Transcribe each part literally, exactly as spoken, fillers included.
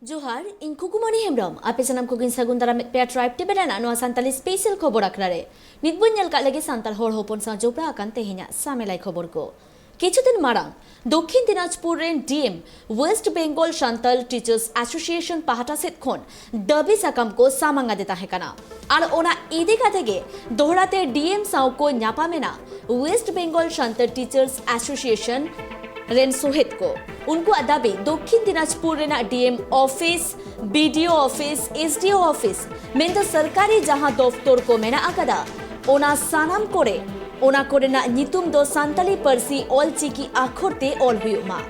ᱡᱚᱦᱟᱨ, ᱤᱧ ᱠᱷᱩᱠᱩᱢᱚᱱᱤ ᱦᱮᱢᱵᱨᱚᱢ᱾ ᱟᱯᱮ ᱥᱟᱱᱟᱢ ᱠᱚᱜᱮᱧ ᱥᱟᱹᱜᱩᱱ ᱫᱟᱨᱟᱢᱮᱫ ᱯᱮᱭᱟ ᱴᱨᱟᱭᱤᱵᱽ ᱴᱤᱵᱷᱤ ᱨᱮᱱᱟᱜ ᱱᱚᱣᱟ ᱥᱟᱱᱛᱟᱲᱤ ᱥᱯᱮᱥᱟᱞ ᱠᱷᱚᱵᱚᱨ ᱟᱠᱷᱲᱟ ᱨᱮ᱾ ᱱᱤᱛ ᱵᱚᱱ ᱧᱮᱞ ᱠᱟᱜ ᱞᱮᱜᱮ ᱥᱟᱱᱛᱟᱲ ᱦᱚᱲ ᱦᱚᱯᱚᱱ ᱥᱟᱶ ᱡᱚᱯᱲᱟᱣ ᱟᱠᱟᱱ ᱛᱮᱦᱮᱧᱟᱜ ᱥᱟᱢᱮᱞᱟᱭ ᱠᱷᱚᱵᱚᱨ ᱠᱚ᱾ ᱠᱤᱪᱷᱩ ᱫᱤᱱ ᱢᱟᱲᱟᱝ ᱫᱚᱠᱠᱷᱤᱱ ᱫᱤᱱᱟᱡᱽᱯᱩᱨ ᱨᱮᱱ D M west Bengal Santal teachers association ᱯᱟᱦᱴᱟ ᱥᱮᱫ ᱠᱷᱚᱱ ᱫᱟᱹᱵᱤ ᱥᱟᱠᱟᱢ ᱠᱚ ᱥᱟᱢᱟᱝ ᱟᱫᱮ ᱛᱟᱦᱮᱸ ᱠᱟᱱᱟ᱾ ᱟᱨ ᱚᱱᱟ ᱤᱫᱤ ᱠᱟᱛᱮ ᱜᱮ ᱫᱚᱦᱲᱟ ᱛᱮ ᱰᱤ ᱮᱢ ᱥᱟᱶ ᱠᱚ ᱧᱟᱯᱟᱢ ᱮᱱᱟ west Bengal Santal teachers association ᱨᱮᱱ ᱥᱚᱦᱮᱫ ᱠᱚ᱾ ᱩᱱᱠᱩᱣᱟᱜ ᱫᱟᱹᱵᱤ, ᱫᱚᱠᱠᱷᱤᱱ ᱫᱤᱱᱟᱡᱽᱯᱩᱨ ᱨᱮᱱᱟᱜ D M office, B D O office, S D O office, ᱢᱮᱱᱫᱚ ᱥᱚᱨᱠᱟᱨᱤ ᱡᱟᱦᱟᱸ ᱫᱚᱯᱛᱚᱨ ᱠᱚ ᱢᱮᱱᱟᱜ ᱟᱠᱟᱫᱟ, ᱚᱱᱟ ᱥᱟᱱᱟᱢ ᱠᱚᱨᱮ, ᱚᱱᱟ ᱠᱚᱨᱮᱱᱟᱜ ᱧᱩᱛᱩᱢ ᱫᱚ ᱥᱟᱱᱛᱟᱲᱤ ᱯᱟᱹᱨᱥᱤ ᱚᱞ ᱪᱤᱠᱤ ᱟᱠᱷᱚᱨ ᱛᱮ ᱚᱞ ᱦᱩᱭᱩᱜ ᱢᱟ᱾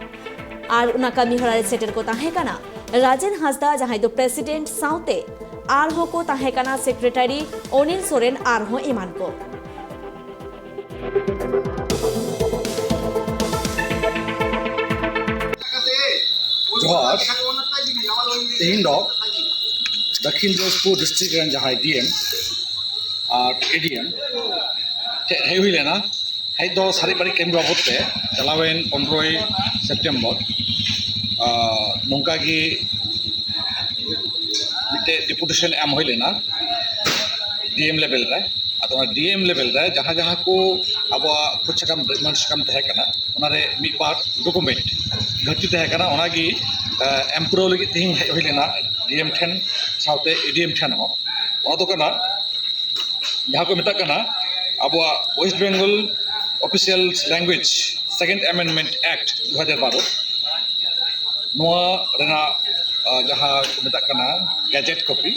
ᱟᱨ ᱚᱱᱟ ᱠᱟᱹᱢᱤ ᱦᱚᱨᱟ ᱨᱮ ᱥᱮᱴᱮᱨ ᱠᱚ ᱛᱟᱦᱮᱸ ᱠᱟᱱᱟ ᱨᱟᱡᱮᱱ ᱦᱟᱸᱥᱫᱟ, ᱡᱟᱦᱟᱸᱭ ᱫᱚ ᱯᱨᱮᱥᱤᱰᱮᱱᱴ, ᱥᱟᱶᱛᱮ ᱟᱨᱦᱚᱸ ᱠᱚ ᱛᱟᱦᱮᱸ ᱠᱟᱱᱟ ᱥᱮᱠᱨᱮᱴᱟᱨᱤ ᱚᱱᱤᱞ ᱥᱚᱨᱮᱱ ᱟᱨᱦᱚᱸ ᱮᱢᱟᱱ ᱠᱚ᱾ ᱡᱚᱦᱟᱨ᱾ ᱛᱮᱦᱮᱧ ᱫᱚ ᱫᱚᱠᱠᱷᱤᱱ ᱫᱤᱱᱟᱡᱽᱯᱩᱨ ᱰᱤᱥᱴᱨᱤᱠᱴ ᱨᱮᱱ ᱡᱟᱦᱟᱸᱭ ᱰᱤ ᱮᱢ ᱟᱨ ᱮ ᱰᱤ ᱮᱢ ᱴᱷᱮᱱ ᱦᱮᱡ ᱦᱩᱭ ᱞᱮᱱᱟ᱾ ᱦᱮᱡ ᱫᱚ ᱥᱟᱨᱮᱡ ᱵᱟᱨᱮᱡ ᱠᱟᱹᱢᱤ ᱵᱟᱵᱚᱫ ᱛᱮ ᱪᱟᱞᱟᱣᱮᱱ ᱯᱚᱱᱨᱚᱭ ᱥᱮᱯᱴᱮᱢᱵᱚᱨ, ᱟᱨ, ᱱᱚᱝᱠᱟ ᱜᱮ ᱢᱤᱫᱴᱮᱡ ᱰᱮᱯᱩᱴᱮᱥᱚᱱ ᱮᱢ ᱦᱩᱭ ᱞᱮᱱᱟ ᱰᱤ ᱮᱢ ᱞᱮᱵᱮᱞ ᱨᱮ᱾ ᱟᱫᱚ ᱚᱱᱟ ᱰᱤ ᱮᱢ ᱞᱮᱵᱮᱞ ᱨᱮ ᱡᱟᱦᱟᱸ ᱡᱟᱦᱟᱸ ᱠᱚ ᱟᱵᱚᱣᱟᱜ ᱠᱷᱚᱡᱽ ᱥᱟᱠᱟᱢ, ᱰᱤᱢᱟᱱᱰ ᱥᱟᱠᱟᱢ ᱛᱟᱦᱮᱸ ᱠᱟᱱᱟ, ᱚᱱᱟᱨᱮ ᱢᱤᱫ ᱵᱟᱨ ᱰᱚᱠᱩᱢᱮᱱᱴ ᱜᱷᱟᱹᱴᱛᱤ ᱛᱟᱦᱮᱸ ᱠᱟᱱᱟ, ᱚᱱᱟᱜᱮ, ᱮ, ᱮᱢ ᱯᱩᱨᱟᱹᱣ ᱞᱟᱹᱜᱤᱫ ᱛᱮᱦᱮᱧ ᱦᱮᱡ ᱦᱩᱭ ᱞᱮᱱᱟ ᱰᱤ ᱮᱢ ᱴᱷᱮᱱ, ᱥᱟᱶᱛᱮ ᱮ ᱰᱤ ᱮᱢ ᱴᱷᱮᱱ ᱦᱚᱸ᱾ ᱚᱱᱟ ᱫᱚ ᱠᱟᱱᱟ ᱡᱟᱦᱟᱸ ᱠᱚ ᱢᱮᱛᱟᱜ ᱠᱟᱱᱟ ᱟᱵᱚᱣᱟᱜ West Bengal Official Language Second Amendment Act ᱫᱩ ᱦᱟᱡᱟᱨ ᱵᱟᱨᱚ, ᱱᱚᱣᱟ ᱨᱮᱱᱟᱜ, ᱟ, ᱡᱟᱦᱟᱸ ᱠᱚ ᱢᱮᱛᱟᱜ ᱠᱟᱱᱟ ᱜᱮᱡᱮᱴ ᱠᱚᱯᱤ,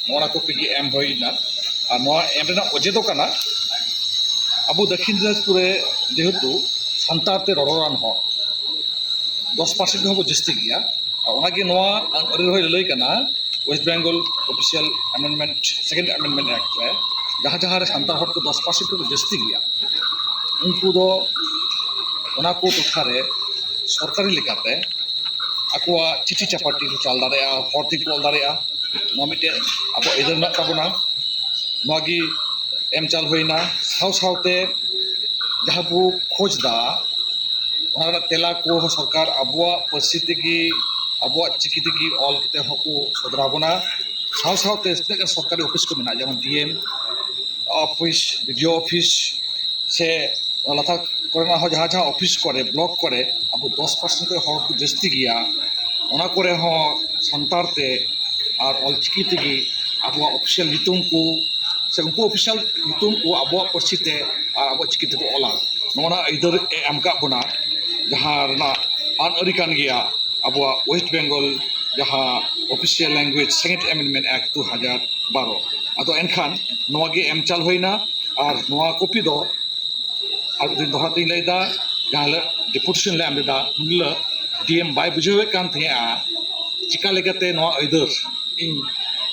ᱱᱚᱣᱟ ᱠᱚᱯᱤ ᱜᱮ ᱮᱢ ᱦᱩᱭᱱᱟ᱾ ᱟᱨ ᱱᱚᱣᱟ ᱮᱢ ᱨᱮᱱᱟᱜ ᱚᱡᱮ ᱫᱚ ᱠᱟᱱᱟ, ᱟᱵᱚ ᱫᱚᱠᱠᱷᱤᱱ ᱫᱤᱱᱟᱡᱽᱯᱩᱨ ᱨᱮ ᱡᱮᱦᱮᱛᱩ ᱥᱟᱱᱛᱟᱲ ᱛᱮ ᱨᱚᱨᱚᱲᱟᱱ ᱦᱚᱲ ᱫᱚᱥ ᱯᱟᱨᱥᱮᱱᱴ ᱠᱷᱚᱱ ᱦᱚᱸ ᱵᱚ ᱡᱟᱹᱥᱛᱤ ᱜᱮᱭᱟ᱾ ᱟᱨ ᱚᱱᱟᱜᱮ ᱱᱚᱣᱟ ᱟᱹᱱ ᱟᱹᱨᱤ ᱨᱮᱦᱚᱸᱭ ᱞᱟᱹᱭ ᱠᱟᱱᱟ, West Bengal Official Amendment, Second Amendment Act ᱨᱮ ᱡᱟᱦᱟᱸ ᱡᱟᱦᱟᱸ ᱨᱮ ᱥᱟᱱᱛᱟᱲ ᱦᱚᱲ ᱠᱚ ᱫᱚᱥ ᱯᱟᱨᱥᱮᱱᱴ ᱠᱷᱚᱱ ᱠᱚ ᱡᱟᱹᱥᱛᱤ ᱜᱮᱭᱟ, ᱩᱱᱠᱩ ᱫᱚ ᱚᱱᱟ ᱠᱚ ᱴᱚᱴᱷᱟ ᱨᱮ ᱥᱚᱨᱠᱟᱨᱤ ᱞᱮᱠᱟᱛᱮ ᱟᱠᱚᱣᱟᱜ ᱪᱤᱴᱷᱤ ᱪᱟᱯᱟᱴᱤ ᱠᱚ ᱪᱟᱞ ᱫᱟᱲᱮᱭᱟᱜᱼᱟ, ᱦᱚᱲ ᱛᱮᱠᱚ ᱚᱞ ᱫᱟᱲᱮᱭᱟᱜᱼᱟ᱾ ᱱᱚᱣᱟ ᱢᱤᱫᱴᱮᱱ ᱟᱵᱚᱣᱟᱜ ᱟᱹᱭᱫᱟᱹᱨ ᱢᱮᱱᱟᱜ ᱛᱟᱵᱚᱱᱟ᱾ ᱱᱚᱣᱟ ᱜᱮ ᱮᱢ ᱪᱟᱞ ᱦᱩᱭᱱᱟ᱾ ᱥᱟᱶ ᱥᱟᱶᱛᱮ ᱡᱟᱦᱟᱸ ᱵᱚ ᱠᱷᱚᱡᱽ ᱫᱟ, ᱚᱱᱟ ᱨᱮᱱᱟᱜ ᱛᱮᱞᱟ ᱠᱚ ᱦᱚᱸ ᱥᱚᱨᱠᱟᱨ ᱟᱵᱚᱣᱟᱜ ᱯᱟᱹᱨᱥᱤ ᱛᱮᱜᱮ ᱟᱵᱚᱣᱟᱜ ᱪᱤᱠᱤ ᱛᱮᱜᱮ ᱚᱞ ᱠᱟᱛᱮ ᱦᱚᱸᱠᱚ ᱥᱚᱫᱚᱨ ᱟᱵᱚᱱᱟ᱾ ᱥᱟᱶ ᱥᱟᱶᱛᱮ ᱛᱤᱱᱟᱹᱜ ᱜᱟᱱ ᱥᱚᱨᱠᱟᱨᱤ ᱚᱯᱷᱤᱥ ᱠᱚ ᱢᱮᱱᱟᱜᱼᱟ, ᱡᱮᱢᱚᱱ D M office, B D O office, ᱥᱮ ᱞᱟᱛᱟᱨ ᱠᱚᱨᱮᱱᱟᱜ ᱦᱚᱸ ᱡᱟᱦᱟᱸ ᱡᱟᱦᱟᱸ ᱚᱯᱷᱤᱥ ᱠᱚᱨᱮ, ᱵᱞᱚᱠ ᱠᱚᱨᱮ ᱟᱵᱚ ᱫᱚᱥ ᱯᱟᱨᱥᱮᱱᱴ ᱠᱷᱚᱱ ᱦᱚᱲ ᱠᱚ ᱡᱟᱹᱥᱛᱤ ᱜᱮᱭᱟ, ᱚᱱᱟ ᱠᱚᱨᱮ ᱦᱚᱸ ᱥᱟᱱᱛᱟᱲ ᱛᱮ ᱟᱨ ᱚᱞᱪᱤᱠᱤ ᱛᱮᱜᱮ ᱟᱵᱚᱣᱟᱜ ᱚᱯᱷᱤᱥᱤᱭᱟᱞ ᱧᱩᱛᱩᱢ ᱠᱚ ᱥᱮ ᱩᱱᱠᱩ ᱚᱯᱷᱤᱥᱤᱭᱟᱞ ᱧᱩᱛᱩᱢ ᱠᱚ ᱟᱵᱚᱣᱟᱜ ᱯᱟᱹᱨᱥᱤ ᱛᱮ ᱟᱨ ᱟᱵᱚᱣᱟᱜ ᱪᱤᱠᱤ ᱛᱮᱠᱚ ᱚᱞᱟ᱾ ᱱᱚᱜᱼᱚ ᱱᱟ ᱟᱹᱭᱫᱟᱹᱨ ᱮ ᱮᱢ ᱠᱟᱜ ᱵᱚᱱᱟ, ᱡᱟᱦᱟᱸ ᱨᱮᱱᱟᱜ ᱟᱹᱱ ᱟᱹᱨᱤ ᱠᱟᱱ ᱜᱮᱭᱟ ᱟᱵᱚᱣᱟᱜ ᱳᱭᱮᱥᱴ ᱵᱮᱝᱜᱚᱞ ᱡᱟᱦᱟᱸ Official Language Second Amendment Act ᱫᱩ ᱦᱟᱡᱟᱨ ᱵᱟᱨᱚ᱾ ᱟᱫᱚ ᱮᱱᱠᱷᱟᱱ ᱱᱚᱣᱟ ᱜᱮ ᱮᱢ ᱪᱟᱞ ᱦᱩᱭᱱᱟ, ᱟᱨ ᱱᱚᱣᱟ ᱠᱚᱯᱤ ᱫᱚ ᱟᱨ ᱢᱤᱫ ᱫᱤᱱ ᱫᱚᱦᱲᱟ ᱛᱤᱧ ᱞᱟᱹᱭᱫᱟ, ᱡᱟᱦᱟᱸ ᱦᱤᱞᱳᱜ ᱰᱮᱯᱩᱴᱮᱥᱚᱱ ᱞᱮ ᱮᱢ ᱞᱮᱫᱟ, ᱩᱱ ᱦᱤᱞᱳᱜ ᱰᱤ ᱮᱢ ᱵᱟᱭ ᱵᱩᱡᱷᱟᱹᱣᱮᱫ ᱠᱟᱱ ᱛᱟᱦᱮᱸᱜᱼᱟ ᱪᱤᱠᱟ ᱞᱮᱠᱟᱛᱮ ᱱᱚᱣᱟ ᱟᱹᱭᱫᱟᱹᱨ ᱤᱧ,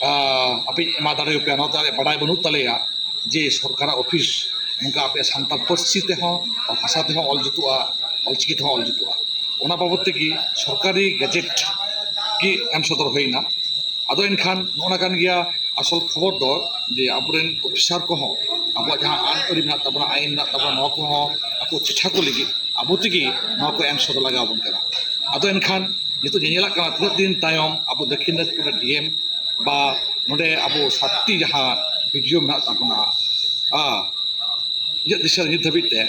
ᱟᱸ, ᱟᱯᱮᱧ ᱮᱢᱟ ᱫᱟᱲᱮᱭᱟᱯᱮᱭᱟ, ᱱᱚᱣᱟ ᱛᱟᱞᱮ ᱵᱟᱰᱟᱭ ᱵᱟᱹᱱᱩᱜ ᱛᱟᱞᱮᱭᱟ ᱡᱮ ᱥᱚᱨᱠᱟᱨᱟᱜ ᱚᱯᱷᱤᱥ ᱱᱚᱝᱠᱟ ᱟᱯᱮᱭᱟᱜ ᱥᱟᱱᱛᱟᱲ ᱯᱟᱹᱨᱥᱤ ᱛᱮᱦᱚᱸ, ᱵᱷᱟᱥᱟ ᱛᱮᱦᱚᱸ ᱚᱞ ᱡᱩᱛᱩᱜᱼᱟ, ᱚᱞᱪᱤᱠᱤ ᱛᱮᱦᱚᱸ ᱚᱞ ᱡᱩᱛᱩᱜᱼᱟ᱾ ᱚᱱᱟ ᱵᱟᱵᱚᱫ ᱛᱮᱜᱮ ᱥᱚᱨᱠᱟᱨᱤ ᱜᱮᱡᱮᱴ ᱜᱮ ᱮᱢ ᱥᱚᱫᱚᱨ ᱦᱩᱭᱱᱟ᱾ ᱟᱫᱚ ᱮᱱᱠᱷᱟᱱ ᱱᱚᱜᱼᱚ ᱱᱟ ᱠᱟᱱ ᱜᱮᱭᱟ ᱟᱥᱚᱞ ᱠᱷᱚᱵᱚᱨ ᱫᱚ, ᱡᱮ ᱟᱵᱚᱨᱮᱱ ᱚᱯᱷᱤᱥᱟᱨ ᱠᱚᱦᱚᱸ ᱟᱵᱚᱣᱟᱜ ᱡᱟᱦᱟᱸ ᱟᱹᱱ ᱟᱹᱨᱤ ᱢᱮᱱᱟᱜ ᱛᱟᱵᱚᱱᱟ, ᱟᱹᱭᱤᱱ ᱢᱮᱱᱟᱜ ᱛᱟᱵᱚᱱᱟ, ᱱᱚᱣᱟ ᱠᱚᱦᱚᱸ ᱟᱠᱚ ᱪᱮᱴᱷᱟ ᱠᱚ ᱞᱟᱹᱜᱤᱫ ᱟᱵᱚ ᱛᱮᱜᱮ ᱱᱚᱣᱟ ᱠᱚ ᱮᱢ ᱥᱚᱫᱚᱨ ᱞᱟᱜᱟᱣ ᱟᱵᱚᱱ ᱠᱟᱱᱟ᱾ ᱟᱫᱚ ᱮᱱᱠᱷᱟᱱ ᱱᱤᱛᱚᱜ ᱧᱮᱧᱮᱞᱚᱜ ᱠᱟᱱᱟ, ᱛᱤᱱᱟᱹᱜ ᱫᱤᱱ ᱛᱟᱭᱚᱢ ᱟᱵᱚ ᱫᱚᱠᱠᱷᱤᱱ ᱫᱤᱱᱟᱡᱽᱯᱩᱨ ᱨᱮ ᱰᱤ ᱮᱢ ᱵᱟ ᱱᱚᱰᱮ ᱟᱵᱚ ᱥᱟᱛᱴᱤ ᱡᱟᱦᱟᱸ ᱵᱤ ᱰᱤ ᱳ ᱢᱮᱱᱟᱜ ᱛᱟᱵᱚᱱᱟ, ᱟ, ᱤᱧᱟᱹᱜ ᱫᱤᱥᱟᱹ ᱱᱤᱛ ᱫᱷᱟᱹᱵᱤᱡ ᱛᱮ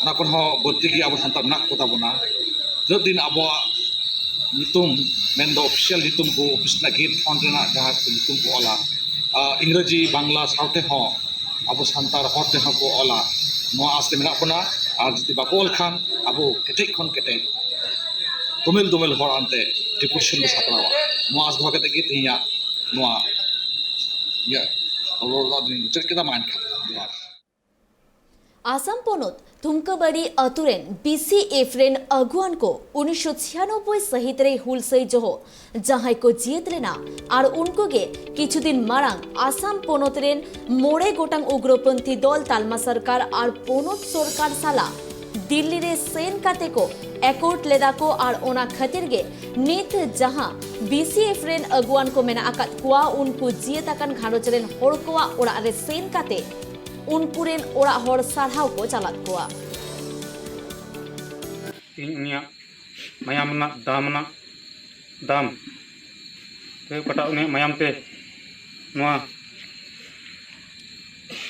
ᱚᱱᱟ ᱠᱷᱚᱱ ᱦᱚᱸ ᱵᱟᱹᱲᱛᱤ ᱜᱮ ᱟᱵᱚ ᱥᱟᱱᱛᱟᱲ ᱢᱮᱱᱟᱜ ᱠᱚ ᱛᱟᱵᱚᱱᱟ᱾ ᱛᱤᱱᱟᱹᱜ ᱫᱤᱱ ᱟᱵᱚᱣᱟᱜ ᱧᱩᱛᱩᱢ, ᱢᱮᱱᱫᱚ ᱚᱯᱷᱤᱥᱤᱭᱟᱞ ᱧᱩᱛᱩᱢ ᱠᱚ, ᱚᱯᱷᱤᱥ ᱨᱮᱱᱟᱜ ᱜᱮᱴ ᱯᱷᱨᱚᱱᱴ ᱨᱮᱱᱟᱜ ᱡᱟᱦᱟᱸ ᱠᱚ ᱧᱩᱛᱩᱢ ᱠᱚ ᱚᱞᱟ, ᱟ, ᱤᱝᱨᱮᱡᱤ, ᱵᱟᱝᱞᱟ ᱥᱟᱶᱛᱮ ᱦᱚᱸ ᱟᱵᱚ ᱥᱟᱱᱛᱟᱲ ᱦᱚᱲ ᱛᱮᱦᱚᱸ ᱠᱚ ᱚᱞᱟ, ᱱᱚᱣᱟ ᱟᱥ ᱛᱮ ᱢᱮᱱᱟᱜ ᱵᱚᱱᱟ᱾ ᱟᱨ ᱡᱩᱫᱤ ᱵᱟᱠᱚ ᱚᱞ ᱠᱷᱟᱱ, ᱟᱵᱚ ᱠᱮᱴᱮᱡ ᱠᱷᱚᱱ ᱠᱮᱴᱮᱡ ᱫᱚᱢᱮᱞ ᱫᱚᱢᱮᱞ ᱦᱚᱲ ᱟᱱᱛᱮ ᱰᱤᱯᱳᱨᱴᱮᱥᱚᱱ ᱵᱚ ᱥᱟᱯᱲᱟᱣᱟ᱾ ᱱᱚᱣᱟ ᱟᱥ ᱫᱚᱦᱚ ᱠᱟᱛᱮ ᱜᱮ ᱛᱮᱦᱮᱧᱟᱜ ᱱᱚᱣᱟ ᱤᱭᱟᱹ ᱨᱚᱲ ᱫᱚ ᱟᱫᱚᱧ ᱢᱩᱪᱟᱹᱫ ᱠᱮᱫᱟ᱾ ᱢᱟ ᱮᱱᱠᱷᱟᱱ ᱡᱚᱦᱟᱨ᱾ ᱟᱥᱟᱢ ᱯᱚᱱᱚᱛ ᱛᱷᱩᱢᱠᱟᱵᱟᱲᱤ ᱟᱹᱛᱩ ᱨᱮᱱ ᱵᱤ ᱥᱤ ᱮᱯᱷ ᱨᱮᱱ ᱟᱹᱜᱩᱣᱟᱹᱱ ᱠᱚ ᱩᱱᱤᱥᱥᱚ ᱪᱷᱤᱭᱟᱱᱚᱵᱵᱳᱭ ᱥᱟᱹᱦᱤᱛ ᱨᱮ ᱦᱩᱞᱥᱟᱹᱭ ᱡᱚᱦᱚᱜ ᱡᱟᱦᱟᱸᱭ ᱠᱚ ᱡᱤᱭᱟᱹᱛ ᱞᱮᱱᱟ, ᱟᱨ ᱩᱱᱠᱩ ᱜᱮ ᱠᱤᱪᱷᱩ ᱫᱤᱱ ᱢᱟᱲᱟᱝ ᱟᱥᱟᱢ ᱯᱚᱱᱚᱛ ᱨᱮᱱ ᱢᱚᱬᱮ ᱜᱚᱴᱟᱝ ᱩᱜᱨᱚᱯᱚᱱᱛᱷᱤ ᱫᱚᱞ ᱛᱟᱞᱢᱟ ᱥᱚᱨᱠᱟᱨ ᱟᱨ ᱯᱚᱱᱚᱛ ᱥᱚᱨᱠᱟᱨ ᱥᱟᱞᱟᱜ ᱫᱤᱞᱞᱤ ᱨᱮ ᱥᱮᱱ ᱠᱟᱛᱮ ᱠᱚ ᱮᱠᱳᱨᱰ ᱞᱮᱫᱟ ᱠᱚ, ᱟᱨ ᱚᱱᱟ ᱠᱷᱟᱹᱛᱤᱨ ᱜᱮ ᱱᱤᱛ ᱡᱟᱦᱟᱸ ᱵᱤ ᱥᱤ ᱮᱯᱷ ᱨᱮᱱ ᱟᱹᱜᱩᱣᱟᱹᱱ ᱠᱚ ᱢᱮᱱᱟᱜ ᱟᱠᱟᱫ ᱠᱚᱣᱟ, ᱩᱱᱠᱩ ᱡᱤᱭᱟᱹᱛ ᱟᱠᱟᱱ ᱜᱷᱟᱨᱚᱸᱡᱽ ᱨᱮᱱ ᱦᱚᱲ ᱠᱚᱣᱟᱜ ᱚᱲᱟᱜ ᱨᱮ ᱥᱮᱱ ᱠᱟᱛᱮ ᱩᱱᱠᱩ ᱨᱮᱱ ᱚᱲᱟᱜ ᱦᱚᱲ ᱥᱟᱨᱦᱟᱣ ᱠᱚ ᱪᱟᱞᱟᱫ ᱠᱚᱣᱟ᱾ ᱛᱮᱦᱮᱧ ᱩᱱᱤᱭᱟᱜ ᱢᱟᱭᱟᱢ ᱨᱮᱱᱟᱜ ᱫᱟᱢ ᱨᱮᱱᱟᱜ ᱫᱟᱢ ᱛᱮ ᱚᱠᱟᱴᱟᱜ ᱩᱱᱤᱭᱟᱜ ᱢᱟᱭᱟᱢ ᱛᱮ ᱱᱚᱣᱟ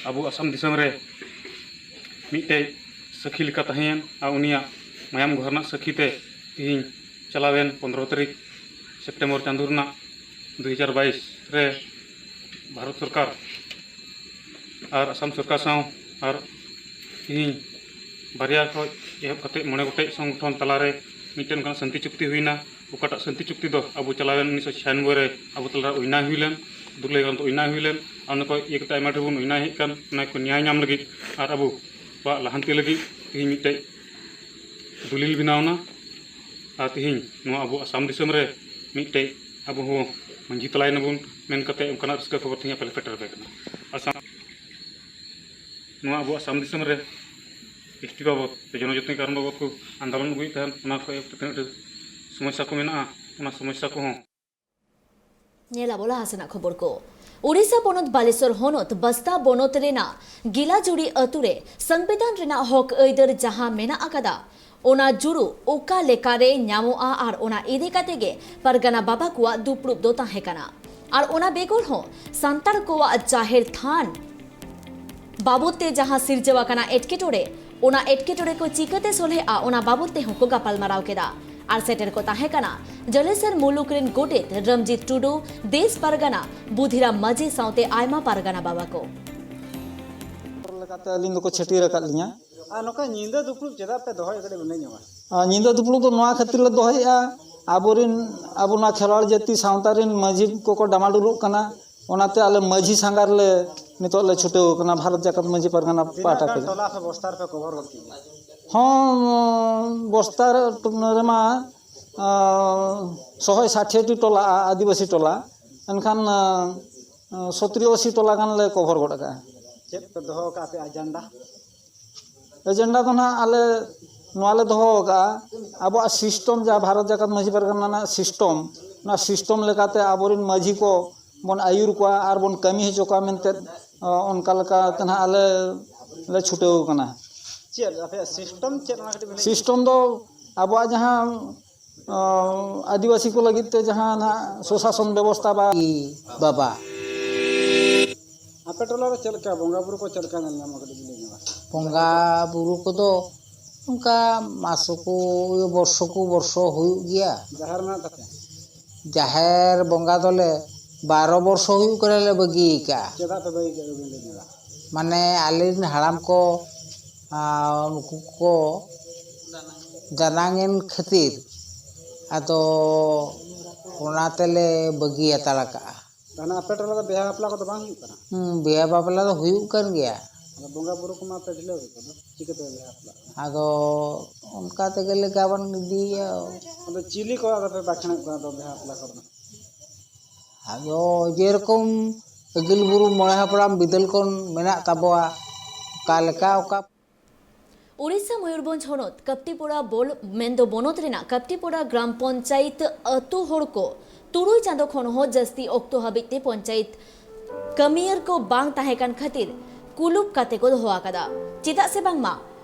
ᱟᱵᱚ ᱟᱥᱟᱢ ᱫᱤᱥᱚᱢ ᱨᱮ ᱢᱤᱫᱴᱮᱡ ᱥᱟᱹᱠᱷᱤ ᱞᱮᱠᱟ ᱛᱟᱦᱮᱸᱭᱮᱱ ᱟᱨ ᱩᱱᱤᱭᱟᱜ ᱢᱟᱭᱟᱢ ᱜᱚᱦᱚᱨ ᱨᱮᱱᱟᱜ ᱥᱟᱹᱠᱷᱤ ᱛᱮ ᱛᱮᱦᱮᱧ ᱪᱟᱞᱟᱣᱮᱱ ᱯᱚᱱᱫᱽᱨᱚ ᱛᱟᱹᱨᱤᱠᱷ ᱥᱮᱯᱴᱮᱢᱵᱚᱨ ᱪᱟᱸᱫᱳ ᱨᱮᱱᱟᱜ ᱫᱩ ᱦᱟᱡᱟᱨ ᱵᱟᱭᱤᱥ ᱨᱮ ᱵᱷᱟᱨᱚᱛ ᱥᱚᱨᱠᱟᱨ ᱟᱨ ᱟᱥᱟᱢ ᱥᱚᱨᱠᱟᱨ ᱥᱟᱶ ᱟᱨ ᱛᱮᱦᱮᱧ ᱵᱟᱨᱭᱟ ᱠᱷᱚᱱ ᱮᱦᱚᱵ ᱠᱟᱛᱮ ᱢᱚᱬᱮ ᱜᱚᱴᱮᱡ ᱥᱚᱝᱜᱚᱴᱷᱚᱱ ᱛᱟᱞᱟᱨᱮ ᱢᱤᱫᱴᱮᱱ ᱚᱱᱠᱟᱱᱟᱜ ᱥᱟᱱᱛᱤ ᱪᱩᱠᱛᱤ ᱦᱩᱭᱱᱟ᱾ ᱚᱠᱟᱴᱟᱜ ᱥᱟᱱᱛᱤ ᱪᱩᱠᱛᱤ ᱫᱚ ᱟᱵᱚ ᱪᱟᱞᱟᱣᱮᱱ ᱩᱱᱤᱥᱥᱚ ᱪᱷᱤᱭᱟᱱᱵᱳᱭ ᱨᱮ ᱟᱵᱚ ᱛᱟᱞᱟᱨᱮ ᱚᱱᱱᱟᱭ ᱦᱩᱭ ᱞᱮᱱ, ᱫᱩᱨᱜᱟᱹ ᱜᱟᱱ ᱫᱚ ᱚᱱᱱᱟᱭ ᱦᱩᱭ ᱞᱮᱱ, ᱟᱨ ᱚᱱᱟ ᱠᱚ ᱤᱭᱟᱹ ᱠᱟᱛᱮ ᱟᱭᱢᱟ ᱰᱷᱮᱨ ᱵᱚᱱ ᱚᱱᱱᱟᱭ ᱦᱮᱡ ᱠᱟᱱ, ᱚᱱᱟ ᱠᱚ ᱱᱮᱭᱟᱭ ᱧᱟᱢ ᱞᱟᱹᱜᱤᱫ ᱟᱨ ᱟᱵᱚᱣᱟᱜ ᱞᱟᱦᱟᱱᱛᱤ ᱞᱟᱹᱜᱤᱫ ᱛᱮᱦᱮᱧ ᱢᱤᱫᱴᱮᱡ ᱫᱚᱞᱤᱞ ᱵᱮᱱᱟᱣᱱᱟ᱾ ᱟᱨ ᱛᱮᱦᱮᱧ ᱱᱚᱣᱟ ᱟᱵᱚ ᱟᱥᱟᱢ ᱫᱤᱥᱚᱢ ᱨᱮ ᱢᱤᱫᱴᱮᱡ ᱟᱵᱚ ᱦᱚᱸ ᱢᱟᱹᱡᱷᱤ ᱛᱟᱞᱟᱭᱮᱱᱟᱵᱚᱱ ᱢᱮᱱ ᱠᱟᱛᱮ ᱚᱱᱠᱟᱱᱟᱜ ᱨᱟᱹᱥᱠᱟᱹ ᱠᱷᱚᱵᱚᱨ ᱛᱮᱦᱮᱧ ᱟᱯᱮ ᱞᱮ ᱯᱮᱴᱮᱨ ᱟᱯᱮ ᱠᱟᱱᱟ᱾ ᱟᱥᱟᱢ ᱱᱚᱣᱟ ᱟᱵᱚ ᱟᱥᱟᱢ ᱫᱤᱥᱚᱢ ᱨᱮ ᱮᱥ ᱴᱤ ᱵᱟᱵᱚᱛ ᱥᱮ ᱡᱚᱱᱚᱡᱟᱹᱛᱤ ᱠᱟᱨᱚᱱ ᱵᱟᱵᱚᱛ ᱠᱚ ᱟᱱᱫᱳᱞᱚᱱ ᱟᱹᱜᱩᱭᱮᱫ ᱛᱟᱦᱮᱸᱫ, ᱚᱱᱟ ᱠᱚ ᱮᱦᱚᱵ ᱠᱟᱛᱮ ᱟᱹᱰᱤ ᱥᱚᱢᱚᱥᱥᱟ ᱠᱚ ᱢᱮᱱᱟᱜᱼᱟ, ᱚᱱᱟ ᱥᱚᱢᱚᱥᱥᱟ ᱠᱚᱦᱚᱸ᱾ ᱧᱮᱞ ᱟᱵᱚ ᱞᱟᱦᱟ ᱥᱮᱱᱟᱜ ᱠᱷᱚᱵᱚᱨ ᱠᱚ᱾ ᱳᱰᱤᱥᱟ ᱯᱚᱱᱚᱛ ᱵᱟᱞᱮᱥᱚᱨ ᱦᱚᱱᱚᱛ ᱵᱟᱥᱛᱟ ᱵᱚᱱᱚᱛ ᱨᱮᱱᱟᱜ ᱜᱤᱞᱟᱡᱩᱲᱤ ᱟᱹᱛᱩ ᱨᱮ ᱥᱚᱝᱵᱤᱫᱷᱟᱱ ᱨᱮᱱᱟᱜ ᱦᱚᱠ ᱟᱹᱭᱫᱟᱹᱨ ᱡᱟᱦᱟᱸ ᱢᱮᱱᱟᱜ ᱟᱠᱟᱫᱟ, ᱚᱱᱟ ᱡᱩᱲᱩ ᱚᱠᱟ ᱞᱮᱠᱟᱨᱮ ᱧᱟᱢᱚᱜᱼᱟ ᱟᱨ ᱚᱱᱟ ᱤᱫᱤ ᱠᱟᱛᱮ ᱜᱮ ᱯᱟᱨᱜᱟᱱᱟ ᱵᱟᱵᱟ ᱠᱚᱣᱟᱜ ᱫᱩᱯᱲᱩᱵ ᱫᱚ ᱛᱟᱦᱮᱸ ᱠᱟᱱᱟ᱾ ᱟᱨ ᱚᱱᱟ ᱵᱮᱜᱚᱨ ᱦᱚᱸ ᱥᱟᱱᱛᱟᱲ ᱠᱚᱣᱟᱜ ᱡᱟᱦᱮᱨ ᱛᱷᱟᱱ ᱵᱟᱵᱚᱫ ᱛᱮ ᱡᱟᱦᱟᱸ ᱥᱤᱨᱡᱟᱹᱣ ᱟᱠᱟᱱᱟ ᱮᱴᱠᱮᱴᱚᱬᱮ, ᱚᱱᱟ ᱮᱴᱠᱮᱴᱚᱬᱮ ᱠᱚ ᱪᱤᱠᱟᱹᱛᱮ ᱥᱚᱞᱦᱮᱜᱼᱟ, ᱚᱱᱟ ᱵᱟᱵᱚᱫ ᱛᱮᱦᱚᱸ ᱠᱚ ᱜᱟᱯᱟᱞᱢᱟᱨᱟᱣ ᱠᱮᱫᱟ᱾ ᱟᱨ ᱥᱮᱴᱮᱨ ᱠᱚ ᱛᱟᱦᱮᱸ ᱠᱟᱱᱟ ᱡᱟᱞᱮᱥᱚᱨ ᱢᱩᱞᱩᱠ ᱨᱮᱱ ᱜᱚᱰᱮᱛ ᱨᱟᱢᱡᱤᱛ ᱴᱩᱰᱩ, ᱫᱮᱥ ᱯᱟᱨᱜᱟᱱᱟ ᱵᱩᱫᱷᱤᱨᱟᱢ ᱢᱟᱹᱡᱷᱤ ᱥᱟᱶᱛᱮ ᱟᱭᱢᱟ ᱯᱟᱨᱜᱟᱱᱟ ᱵᱟᱵᱟ ᱠᱚ᱾ ᱞᱮᱠᱟᱛᱮ ᱟᱹᱞᱤᱧ ᱫᱚᱠᱚ ᱪᱷᱟᱹᱴᱭᱟᱹᱨ ᱟᱠᱟᱫ ᱞᱤᱧᱟ᱾ ᱟᱨ ᱱᱚᱝᱠᱟ ᱧᱤᱫᱟᱹ ᱫᱩᱯᱲᱩᱵ ᱪᱮᱫᱟᱜ ᱯᱮ ᱫᱚᱦᱚᱭᱟ, ᱠᱟᱹᱴᱤᱡ ᱵᱮᱱ ᱞᱟᱹᱭ ᱧᱚᱜᱟ? ᱟᱨ ᱧᱤᱫᱟᱹ ᱫᱩᱯᱲᱩᱵ ᱫᱚ ᱱᱚᱣᱟ ᱠᱷᱟᱹᱛᱤᱨ ᱞᱮ ᱫᱚᱦᱚᱭᱮᱫᱼᱟ, ᱟᱵᱚᱨᱮᱱ, ᱟᱵᱚ ᱱᱚᱣᱟ ᱠᱷᱮᱨᱣᱟᱲ ᱡᱟᱹᱛᱤ ᱥᱟᱶᱛᱟ ᱨᱮᱱ ᱢᱟᱹᱡᱷᱤ ᱠᱚᱠᱚ ᱰᱟᱢᱟᱰᱳᱞᱚᱜ ᱠᱟᱱᱟ, ᱚᱱᱟᱛᱮ ᱟᱞᱮ ᱢᱟᱹᱡᱷᱤ ᱥᱟᱸᱜᱷᱟᱨ ᱞᱮ ᱱᱤᱛᱚᱜ ᱞᱮ ᱪᱷᱩᱴᱟᱹᱣ ᱠᱟᱱᱟ ᱵᱷᱟᱨᱚᱛ ᱡᱟᱠᱟᱛ ᱢᱟᱹᱡᱷᱤ ᱯᱟᱨᱜᱟᱱᱟ ᱛᱤᱱᱟᱹᱜ ᱯᱟᱦᱴᱟ ᱜᱟᱱ ᱠᱷᱚᱱ᱾ ᱴᱚᱞᱟ ᱥᱮ ᱵᱚᱥᱛᱟ ᱨᱮᱯᱮ ᱠᱚᱵᱷᱚᱨ ᱜᱚᱫ ᱠᱮᱫ ᱜᱮᱭᱟ? ᱦᱚᱸ, ᱵᱚᱥᱛᱟ ᱨᱮ, ᱨᱮᱢᱟ, ᱟᱸ, ᱥᱚᱦᱚᱭ ᱥᱟᱴᱷᱮ ᱴᱤ ᱴᱚᱞᱟ, ᱟᱹᱫᱤᱵᱟᱹᱥᱤ ᱴᱚᱞᱟ, ᱮᱱᱠᱷᱟᱱ, ᱟᱸ, ᱥᱚᱛᱨᱤ ᱟᱥᱤ ᱴᱚᱞᱟ ᱜᱟᱱ ᱞᱮ ᱠᱚᱵᱷᱚᱨ ᱜᱚᱫ ᱟᱠᱟᱫᱼᱟ᱾ ᱪᱮᱫ ᱯᱮ ᱫᱚᱦᱚ ᱟᱠᱟᱫᱼᱟ ᱟᱯᱮ ᱮᱡᱮᱱᱰᱟ? ᱮᱡᱮᱱᱰᱟ ᱫᱚ ᱱᱟᱦᱟᱜ ᱟᱞᱮ ᱱᱚᱣᱟ ᱞᱮ ᱫᱚᱦᱚ ᱟᱠᱟᱫᱼᱟ, ᱟᱵᱚᱣᱟᱜ ᱥᱤᱥᱴᱚᱢ, ᱡᱟᱦᱟᱸ ᱵᱷᱟᱨᱚᱛ ᱡᱟᱠᱟᱛ ᱢᱟᱹᱡᱷᱤ ᱯᱟᱨᱜᱟᱱᱟ ᱨᱮᱱᱟᱜ ᱥᱤᱥᱴᱚᱢ, ᱚᱱᱟ ᱥᱤᱥᱴᱚᱢ ᱞᱮᱠᱟᱛᱮ ᱟᱵᱚᱨᱮᱱ ᱢᱟᱹᱡᱷᱤ ᱠᱚ ᱵᱚᱱ ᱟᱹᱭᱩᱨ ᱠᱚᱣᱟ ᱟᱨ ᱵᱚᱱ ᱠᱟᱹᱢᱤ ᱦᱚᱪᱚ ᱠᱚᱣᱟ ᱢᱮᱱᱛᱮ, ᱚ, ᱚᱱᱠᱟ ᱞᱮᱠᱟᱛᱮ ᱱᱟᱦᱟᱜ ᱟᱞᱮ ᱞᱮ ᱪᱷᱩᱴᱟᱹᱣ ᱟᱠᱟᱱᱟ᱾ ᱪᱮᱫ ᱟᱯᱮᱭᱟᱜ ᱥᱤᱥᱴᱚᱢ ᱪᱮᱫ, ᱚᱱᱟ ᱠᱟᱹᱴᱤᱡ ᱵᱮᱱ ᱞᱟᱹᱭ ᱥᱤᱥᱴᱚᱢ ᱫᱚ ᱟᱵᱚᱣᱟᱜ ᱡᱟᱦᱟᱸ ᱟᱹᱫᱤᱵᱟᱹᱥᱤ ᱠᱚ ᱞᱟᱹᱜᱤᱫ ᱛᱮ ᱡᱟᱦᱟᱸ ᱱᱟᱜ ᱥᱩᱥᱟᱥᱚᱱ ᱵᱮᱵᱚᱥᱛᱷᱟ ᱵᱟ ᱵᱟᱵᱟ᱾ ᱟᱯᱮ ᱴᱚᱞᱟ ᱨᱮ ᱪᱮᱫ ᱞᱮᱠᱟ ᱵᱚᱸᱜᱟ ᱵᱩᱨᱩ ᱠᱚ ᱪᱮᱫ ᱞᱮᱠᱟ ᱧᱮᱞ ᱧᱟᱢᱚᱜᱼᱟ? ᱠᱟᱹᱴᱤᱡ ᱵᱤᱱ ᱞᱟᱹᱭ ᱧᱚᱜᱟ᱾ ᱵᱚᱸᱜᱟ ᱵᱩᱨᱩ ᱠᱚᱫᱚ ᱚᱱᱠᱟ ᱢᱟᱥᱚ ᱠᱚ, ᱵᱚᱨᱥᱚ ᱠᱚ ᱵᱚᱨᱥᱚ ᱦᱩᱭᱩᱜ ᱜᱮᱭᱟ᱾ ᱡᱟᱦᱮᱨ ᱢᱮᱱᱟᱜ ᱛᱟᱯᱮᱭᱟ? ᱡᱟᱦᱮᱨ ᱵᱚᱸᱜᱟ ᱫᱚᱞᱮ ᱵᱟᱨᱚ ᱵᱚᱨᱥᱚ ᱦᱩᱭᱩᱜ ᱠᱟᱱᱟ ᱞᱮ ᱵᱟᱹᱜᱤ ᱟᱠᱟᱫᱼᱟ᱾ ᱪᱮᱫᱟᱜ ᱯᱮ ᱵᱟᱹᱜᱤ ᱠᱟᱜᱼᱟ? ᱵᱤᱱ ᱞᱟᱹᱭ ᱧᱚᱜᱟ᱾ ᱢᱟᱱᱮ ᱟᱞᱮ ᱨᱮᱱ ᱦᱟᱲᱟᱢ ᱠᱚ, ᱟᱨ ᱩᱱᱠᱩ ᱠᱚ ᱡᱟᱱᱟᱝ ᱮᱱ ᱠᱷᱟᱹᱛᱤᱨ ᱟᱫᱚ ᱚᱱᱟ ᱛᱮᱞᱮ ᱵᱟᱹᱜᱤ ᱦᱟᱛᱟᱲ ᱠᱟᱜᱼᱟ᱾ ᱛᱟᱦᱞᱮ ᱟᱯᱮ ᱴᱚᱞᱟ ᱫᱚ ᱵᱤᱦᱟ ᱵᱟᱯᱞᱟ ᱠᱚᱫᱚ ᱵᱟᱝ ᱦᱩᱭᱩᱜ ᱠᱟᱱᱟ? ᱦᱩᱸ, ᱵᱤᱦᱟ ᱵᱟᱯᱞᱟ ᱫᱚ ᱦᱩᱭᱩᱜ ᱠᱟᱱ ᱜᱮᱭᱟ᱾ ᱟᱫᱚ ᱵᱚᱸᱜᱟ ᱵᱩᱨᱩ ᱠᱚᱢᱟ ᱯᱮ ᱰᱷᱤᱞᱟᱹᱣ ᱜᱮ ᱠᱚᱫᱚ, ᱪᱤᱠᱟᱹᱛᱮ ᱵᱤᱦᱟ ᱵᱟᱯᱞᱟ? ᱟᱫᱚ ᱚᱱᱠᱟ ᱛᱮᱜᱮ ᱞᱮ ᱜᱟᱵᱟᱱ ᱤᱫᱤᱭᱮᱫᱼᱟ᱾ ᱟᱫᱚ ᱪᱤᱞᱤ ᱠᱚ ᱟᱫᱚ ᱯᱮ ᱵᱟᱠᱷᱮᱬᱚᱜ ᱠᱟᱱᱟ ᱟᱫᱚ ᱵᱤᱦᱟ ᱵᱟᱯᱞᱟ ᱠᱚᱨᱮ ᱫᱚ? ᱟᱫᱚ ᱡᱮᱨᱚᱠᱚᱢ ᱟᱹᱜᱤᱞ ᱵᱩᱨᱩ ᱢᱚᱬᱮ ᱦᱟᱯᱲᱟᱢ ᱵᱤᱫᱟᱹᱞ ᱠᱷᱚᱱ ᱢᱮᱱᱟᱜ ᱛᱟᱵᱚᱣᱟ, ᱚᱠᱟ ᱞᱮᱠᱟ ᱚᱠᱟ ᱩᱲᱤᱥᱥᱟ ᱢᱚᱭᱩᱨᱵᱷᱚᱸᱡᱽ ᱦᱚᱱᱚᱛ ᱠᱟᱯᱴᱤᱯᱳᱲᱟ ᱵᱚᱞ ᱢᱮᱱᱫᱚ ᱵᱚᱱᱚᱛ ᱨᱮᱱᱟᱜ ᱠᱟᱯᱴᱤᱯᱳᱲᱟ ᱜᱨᱟᱢ ᱯᱚᱧᱪᱟᱭᱮᱛ ᱟᱹᱛᱩ ᱦᱚᱲ ᱠᱚ ᱛᱩᱨᱩᱭ ᱪᱟᱸᱫᱚ ᱠᱷᱚᱱ ᱦᱚᱸ ᱡᱟᱹᱥᱛᱤ ᱚᱠᱛᱚ ᱦᱟᱹᱵᱤᱡ ᱛᱮ ᱯᱚᱧᱪᱟᱭᱮᱛ ᱠᱟᱹᱢᱤᱭᱟᱹᱨ ᱠᱚ ᱵᱟᱝ ᱛᱟᱦᱮᱸ ᱠᱟᱱ ᱠᱷᱟᱹᱛᱤᱨ ᱠᱩᱞᱩᱯ ᱠᱟᱛᱮ ᱠᱚ ᱫᱚᱦᱚ ᱟᱠᱟᱫᱟ᱾ ᱪᱮᱫᱟᱜ ᱥᱮ ᱵᱟᱝᱢᱟ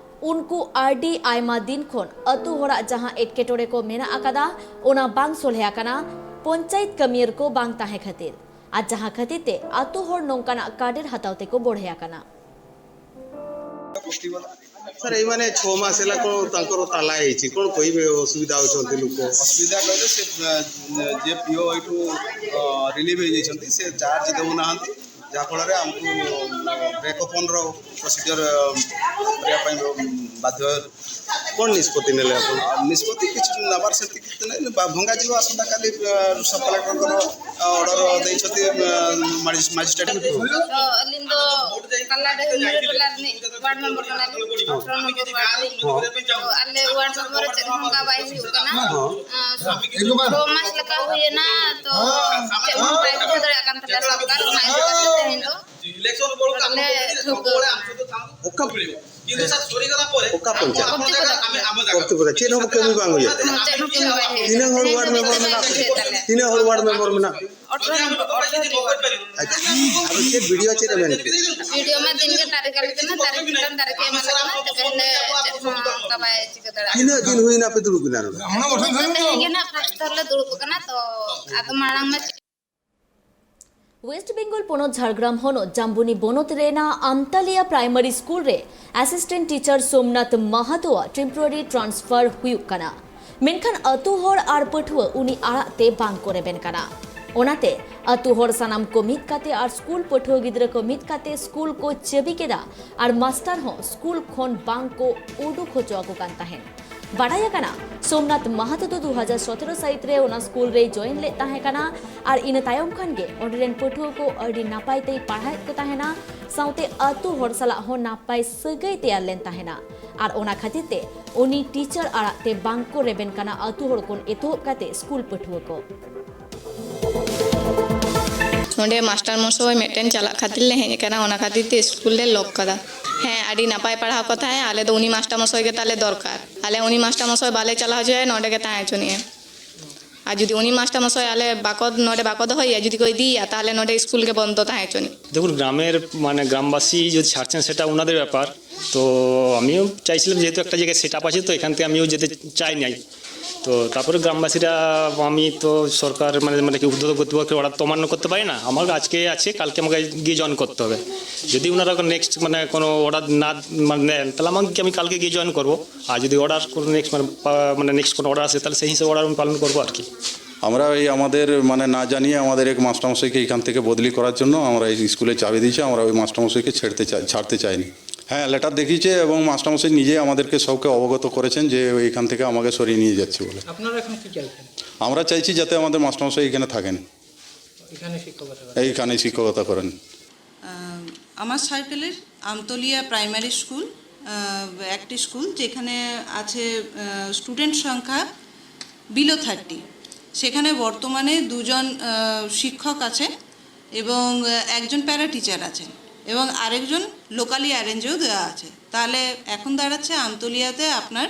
ᱩᱱᱠᱩ ᱟᱹᱰᱤ ᱟᱭᱢᱟ ᱫᱤᱱ ᱠᱷᱚᱱ ᱟᱹᱛᱩ ᱦᱚᱲᱟᱜ ᱡᱟᱦᱟᱸ ᱮᱴᱠᱮᱴᱚᱬᱮ ᱠᱚ ᱢᱮᱱᱟᱜ ᱟᱠᱟᱫᱟ, ᱚᱱᱟ ᱵᱟᱝ ᱥᱚᱞᱦᱮ ᱟᱠᱟᱱᱟ ᱯᱚᱧᱪᱟᱭᱮᱛ ᱠᱟᱹᱢᱤᱭᱟᱹᱨ ᱠᱚ ᱵᱟᱝ ᱛᱟᱦᱮᱸ ᱠᱷᱟᱹᱛᱤᱨ᱾ ᱟᱨ ᱡᱟᱦᱟᱸ ᱠᱷᱟᱹᱛᱤᱨ ᱛᱮ ᱟᱹᱛᱩ ᱦᱚᱲ ᱱᱚᱝᱠᱟᱱᱟᱜ ᱠᱟᱰᱮᱨ ᱦᱟᱛᱟᱣ ᱛᱮᱠᱚ ᱵᱚᱲᱦᱮ ᱟᱠᱟᱱᱟ᱾ ସାର୍, ଏଇମାନେ ଛଅ ମାସ ହେଲା କ'ଣ ତାଙ୍କର ତାଲା ହେଇଛି, କ'ଣ କହିବେ? ଅସୁବିଧା ହେଉଛନ୍ତି ଲୋକ। ଅସୁବିଧା କହିଲେ ସେ, ଅ, ଯିଏ ପିଓ ଏଇଠୁ, ଅ, ରିଲିଭ୍ ହେଇଯାଇଛନ୍ତି, ସେ ଚାର୍ଜ ଦେଉନାହାନ୍ତି, ଯାହାଫଳରେ ଆମକୁ, ଅ, ବ୍ରେକ୍ ଓପନ୍ର ପ୍ରୋସିଜିଅର, ଅ, କରିବା ପାଇଁ, ଅ, ବାଧ୍ୟ ହେଲୁ। କ'ଣ ନିଷ୍ପତ୍ତି ନେଲେ ଆପଣ? ଆ, ନିଷ୍ପତ୍ତି କିଛି ନେବାର ସେମିତି କିଛି ନାହିଁ। ବା-, ଭଙ୍ଗାଯିବ ଆସନ୍ତାକାଲି, ଅ, ସବ୍ କଲେକ୍ଟରଙ୍କର, ଅ, ଅର୍ଡର ଦେଇଛନ୍ତି, ଅ, ମାଜି-, ମାଜିଷ୍ଟ୍ରେଟ। ᱛᱚ, ᱟᱹᱞᱤᱧ ᱫᱚ ᱠᱟᱞᱞᱟ ᱰᱟᱹᱦᱤ ᱢᱩᱨᱟᱹ ᱴᱚᱞᱟ ᱨᱤᱱᱤᱡ ᱣᱟᱨᱰ ᱢᱮᱢᱵᱟᱨ ᱠᱟᱱᱟᱞᱤᱧ, ᱟᱴᱷᱨᱚ ᱱᱚᱢᱵᱚᱨ ᱣᱟᱨᱰ ᱨᱤᱱᱤᱡ᱾ ᱛᱚ, ᱟᱞᱮ ᱣᱟᱨᱰ ᱱᱚᱢᱵᱚᱨ ᱨᱮ ᱪᱮᱫ ᱦᱚᱸ ᱚᱱᱠᱟ ᱵᱟᱭ ᱦᱩᱭᱩᱜ ᱠᱟᱱᱟ᱾ ᱟᱸ, ᱪᱷᱚ ᱢᱟᱥ ᱞᱮᱠᱟ ᱦᱩᱭᱮᱱᱟ, ᱛᱚ ᱪᱮᱫ ᱦᱚᱸ ᱵᱟᱭ ᱵᱩᱡᱷᱟᱹᱣ ᱫᱟᱲᱮᱭᱟᱜ ᱠᱟᱱ ᱛᱟᱞᱮᱭᱟ ᱥᱚᱨᱠᱟᱨ, ᱚᱱᱟ ᱤᱫᱤ ᱠᱟᱛᱮ ᱛᱮᱦᱮᱧ ᱫᱚ ᱟᱞᱮ ᱴᱷᱟᱹᱣᱠᱟᱹ᱾ ᱚᱠᱟ ᱯᱮ ᱞᱟᱹᱭᱟ? ᱚᱠᱟ ᱯᱚᱧᱪᱟᱭᱮᱛ? ᱚᱠᱛᱤᱯᱟᱫᱟ᱾ ᱪᱮᱫ ᱦᱚᱸ ᱠᱟᱹᱢᱤ ᱵᱟᱝ ᱦᱩᱭᱩᱜ ᱠᱟᱱᱟ᱾ ᱪᱮᱫ ᱦᱚᱸ ᱠᱟᱹᱢᱤ ᱵᱟᱝ ᱦᱩᱭᱩᱜ ᱠᱟᱱᱟ᱾ ᱛᱤᱱᱟᱹᱜ ᱦᱚᱲ ᱣᱟᱨᱰ ᱢᱮᱢᱵᱟᱨ ᱢᱮᱱᱟᱜ ᱯᱮ? ᱛᱤᱱᱟᱹᱜ ᱦᱚᱲ ᱣᱟᱨᱰ ᱢᱮᱢᱵᱟᱨ ᱢᱮᱱᱟᱜ ᱯᱮ? ᱟᱴᱷᱨᱚ ᱱᱚᱢᱵᱚᱨ, ᱟᱴᱷᱨᱚ ᱴᱤ᱾ ᱟᱪᱪᱷᱟ, ᱟᱫᱚ ᱪᱮᱫ ᱵᱤᱰᱤᱭᱳ ᱪᱮᱫ ᱮ ᱢᱮᱱ ᱠᱮᱫᱟ? ᱵᱤᱰᱤᱭᱳ ᱢᱟ ᱫᱤᱱ ᱜᱮ ᱛᱟᱹᱨᱤᱠᱷ ᱟᱞᱮ ᱠᱟᱱᱟ, ᱛᱟᱹᱨᱤᱠᱷ ᱪᱮᱛᱟᱱ ᱛᱟᱹᱨᱤᱠᱷ ᱮ ᱮᱢᱟ ᱞᱮ ᱠᱟᱱᱟ, ᱛᱚᱵᱮ ᱦᱤᱱᱟᱹ ᱪᱮᱫ ᱦᱚᱸ ᱚᱱᱠᱟ ᱵᱟᱭ ᱪᱤᱠᱟᱹ ᱫᱟᱲᱮᱭᱟᱜ ᱠᱟᱱᱟ᱾ ᱛᱤᱱᱟᱹᱜ ᱫᱤᱱ ᱦᱩᱭᱱᱟ ᱯᱮ ᱫᱩᱲᱩᱵ ᱠᱟᱱᱟ ᱱᱚᱰᱮ? ᱛᱮᱦᱮᱧ ᱜᱮ ᱱᱟᱦᱟᱜ ᱯᱷᱟᱥᱴ ᱛᱷᱚᱨ ᱞᱮ ᱫᱩᱲᱩᱵ ᱠᱟᱱᱟ, ᱛᱚ ᱟᱫᱚ ᱢᱟᱲᱟᱝ ᱢᱟ ᱪᱮᱫ ᱣᱮᱥᱴ ᱵᱮᱝᱜᱚᱞ ᱯᱚᱱᱚᱛ ᱡᱷᱟᱲᱜᱨᱟᱢ ᱦᱚᱱᱚᱛ ᱡᱟᱢᱵᱩᱱᱤ ᱵᱚᱱᱚᱛ ᱨᱮᱱᱟᱜ ᱟᱢᱛᱟᱞᱤᱭᱟ ᱯᱨᱟᱭᱢᱟᱨᱤ ᱥᱠᱩᱞ ᱨᱮ ᱟᱥᱤᱥᱴᱮᱱᱴ ᱴᱤᱪᱟᱨ ᱥᱳᱢᱱᱟᱛᱷ ᱢᱟᱦᱟᱛᱳᱣᱟᱜ ᱴᱮᱢᱯᱳᱨᱟᱨᱤ ᱴᱨᱟᱱᱥᱯᱷᱟᱨ ᱦᱩᱭᱩᱜ ᱠᱟᱱᱟ᱾ ᱢᱮᱱᱠᱷᱟᱱ ᱟᱹᱛᱩ ᱦᱚᱲ ᱟᱨ ᱯᱟᱹᱴᱷᱩᱣᱟᱹ ᱩᱱᱤ ᱟᱲᱟᱜ ᱛᱮ ᱵᱟᱝ ᱠᱚ ᱨᱮᱵᱮᱱ ᱠᱟᱱᱟ᱾ ᱚᱱᱟᱛᱮ ᱟᱹᱛᱩ ᱦᱚᱲ ᱥᱟᱱᱟᱢ ᱠᱚ ᱢᱤᱫ ᱠᱟᱛᱮ ᱟᱨ ᱥᱠᱩᱞ ᱯᱟᱹᱴᱷᱩᱣᱟᱹ ᱜᱤᱫᱽᱨᱟᱹ ᱠᱚ ᱢᱤᱫ ᱠᱟᱛᱮ ᱥᱠᱩᱞ ᱠᱚ ᱪᱟᱹᱵᱤ ᱠᱮᱫᱟ ᱟᱨ ᱢᱟᱥᱴᱟᱨ ᱦᱚᱸ ᱥᱠᱩᱞ ᱠᱷᱚᱱ ᱵᱟᱝ ᱠᱚ ᱩᱰᱩᱠ ᱦᱚᱪᱚ ᱟᱠᱚ ᱠᱟᱱ ᱛᱟᱦᱮᱸᱫ᱾ ᱵᱟᱰᱟᱭ ᱟᱠᱟᱱᱟ, ᱥᱳᱢᱱᱟᱛᱷ ᱢᱟᱦᱟᱛᱳ ᱫᱚ ᱫᱩ ᱦᱟᱡᱟᱨ ᱥᱚᱛᱨᱚ ᱥᱟᱹᱦᱤᱛ ᱨᱮ ᱚᱱᱟ ᱥᱠᱩᱞ ᱨᱮᱭ ᱡᱚᱭᱮᱱ ᱞᱮᱫ ᱛᱟᱦᱮᱸ ᱠᱟᱱᱟ ᱟᱨ ᱤᱱᱟᱹ ᱛᱟᱭᱚᱢ ᱠᱷᱟᱱ ᱜᱮ ᱚᱸᱰᱮ ᱨᱮᱱ ᱯᱟᱹᱴᱷᱩᱣᱟᱹ ᱠᱚ ᱟᱹᱰᱤ ᱱᱟᱯᱟᱭ ᱛᱮᱭ ᱯᱟᱲᱦᱟᱣᱮᱫ ᱠᱚ ᱛᱟᱦᱮᱱᱟ, ᱥᱟᱶᱛᱮ ᱟᱹᱛᱩ ᱦᱚᱲ ᱥᱟᱞᱟᱜ ᱦᱚᱸ ᱱᱟᱯᱟᱭ ᱥᱟᱹᱜᱟᱹᱭ ᱛᱮᱭᱟᱨ ᱞᱮᱱ ᱛᱟᱦᱮᱱᱟ᱾ ᱟᱨ ᱚᱱᱟ ᱠᱷᱟᱹᱛᱤᱨ ᱛᱮ ᱩᱱᱤ ᱴᱤᱪᱟᱨ ᱟᱲᱟᱜ ᱛᱮ ᱵᱟᱝ ᱠᱚ ᱨᱮᱵᱮᱱ ᱠᱟᱱᱟ ᱟᱹᱛᱩ ᱦᱚᱲ ᱠᱷᱚᱱ ᱮᱛᱚᱦᱚᱵ ᱠᱟᱛᱮ ᱥᱠᱩᱞ ᱯᱟᱹᱴᱷᱩᱣᱟᱹ ᱠᱚ᱾ ᱱᱚᱰᱮ ᱢᱟᱥᱴᱟᱨ ᱢᱚᱥᱚᱭ ᱢᱤᱫᱴᱮᱱ ᱪᱟᱞᱟᱜ ᱠᱷᱟᱹᱛᱤᱨ ᱞᱮ ᱦᱮᱡ ᱟᱠᱟᱱᱟ, ᱚᱱᱟ ᱠᱷᱟᱹᱛᱤᱨ ᱛᱮ ᱥᱠᱩᱞ ᱞᱮ ᱞᱚᱠ ᱠᱟᱫᱟ᱾ ᱦᱮᱸ, ᱟᱹᱰᱤ ᱱᱟᱯᱟᱭ ᱯᱟᱲᱦᱟᱣ ᱠᱚ ᱛᱟᱦᱮᱸᱫ, ᱟᱞᱮ ᱫᱚ ᱩᱱᱤ ᱢᱟᱥᱴᱟᱨ ᱢᱚᱥᱚᱭ ᱜᱮ ᱛᱟᱞᱮ ᱫᱚᱨᱠᱟᱨ᱾ ᱟᱞᱮ ᱩᱱᱤ ᱢᱟᱥᱴᱟᱨ ᱢᱚᱥᱚᱭ ᱵᱟᱞᱮ ᱪᱟᱞᱟᱣ ᱦᱚᱪᱚᱭᱟ, ᱱᱚᱰᱮ ᱜᱮ ᱛᱟᱦᱮᱸ ᱦᱚᱪᱚᱱᱤᱡᱼᱟ᱾ ᱟᱨ ᱡᱩᱫᱤ ᱩᱱᱤ ᱢᱟᱥᱴᱟᱨ ᱢᱚᱥᱚᱭ ᱟᱞᱮ ᱵᱟᱠᱚ, ᱱᱚᱰᱮ ᱵᱟᱠᱚ ᱫᱚᱦᱚᱭᱮᱭᱟ, ᱡᱩᱫᱤ ᱠᱚ ᱤᱫᱤᱭᱮᱭᱟ, ᱛᱟᱦᱚᱞᱮ ᱱᱚᱰᱮ ᱥᱠᱩᱞ ᱜᱮ ᱵᱚᱱᱫᱚ ᱛᱟᱦᱮᱸ ᱦᱚᱪᱚᱱᱤᱡ᱾ দেখুন, গ্রামের মানে গ্রামবাসী যদি ছাড়ছেন সেটা ওনাদের ব্যাপার। তো আমিও চাইছিলাম, যেহেতু একটা জায়গায় সেট আপ আছে, তো এখান থেকে আমিও যেতে চাই নাই। তো তারপরে গ্রামবাসীরা, আমি তো সরকার মানে মানে কি ঊর্ধ্বতন কর্তৃপক্ষের অর্ডার তো অমান্য করতে পারি না। আমার আজকে আছে, কালকে আমাকে গিয়ে জয়েন করতে হবে। যদি ওনারা নেক্সট মানে কোনো অর্ডার না মানে দেন, তাহলে আমাকে, আমি কালকে গিয়ে জয়েন করবো। আর যদি অর্ডার কোনো নেক্সট মানে পা- মানে নেক্সট কোনো অর্ডার আসে, তাহলে সেই হিসেবে অর্ডার আমি পালন করবো আর কি। আমরা এই আমাদের মানে না জানিয়ে আমাদের এক মাস্টারমশাইকে এখান থেকে বদলি করার জন্য আমরা এই স্কুলে চাবি দিয়েছি, আমরা ওই মাস্টারমশাইকে ছেড়তে চাই, ছাড়তে চাইনি। হ্যাঁ, লেটার দেখিয়েছে এবং মাস্টারমশাই নিজে আমাদেরকে সবকে অবগত করেছেন যে এখান থেকে আমাকে সরিয়ে নিয়ে যাচ্ছে বলে। আপনারা এখন কি চাইছেন? আমরা চাইছি যাতে আমাদের মাস্টারমশাই এখানে থাকেন, এখানে শিক্ষকতা করেন। এইখানে শিক্ষকতা করেন। আহ, আমার সার্কেলের আমতলিয়া প্রাইমারি স্কুল, আহ, একটি স্কুল যেখানে আছে, আহ, স্টুডেন্ট সংখ্যা বিলো থার্টি। সেখানে বর্তমানে দুজন, আহ, শিক্ষক আছে এবং, আহ, একজন প্যারা টিচার আছেন এবং আরেকজন লোকালি অ্যারেঞ্জেও দেওয়া আছে। তাহলে এখন দাঁড়াচ্ছে আমতলিয়াতে আপনার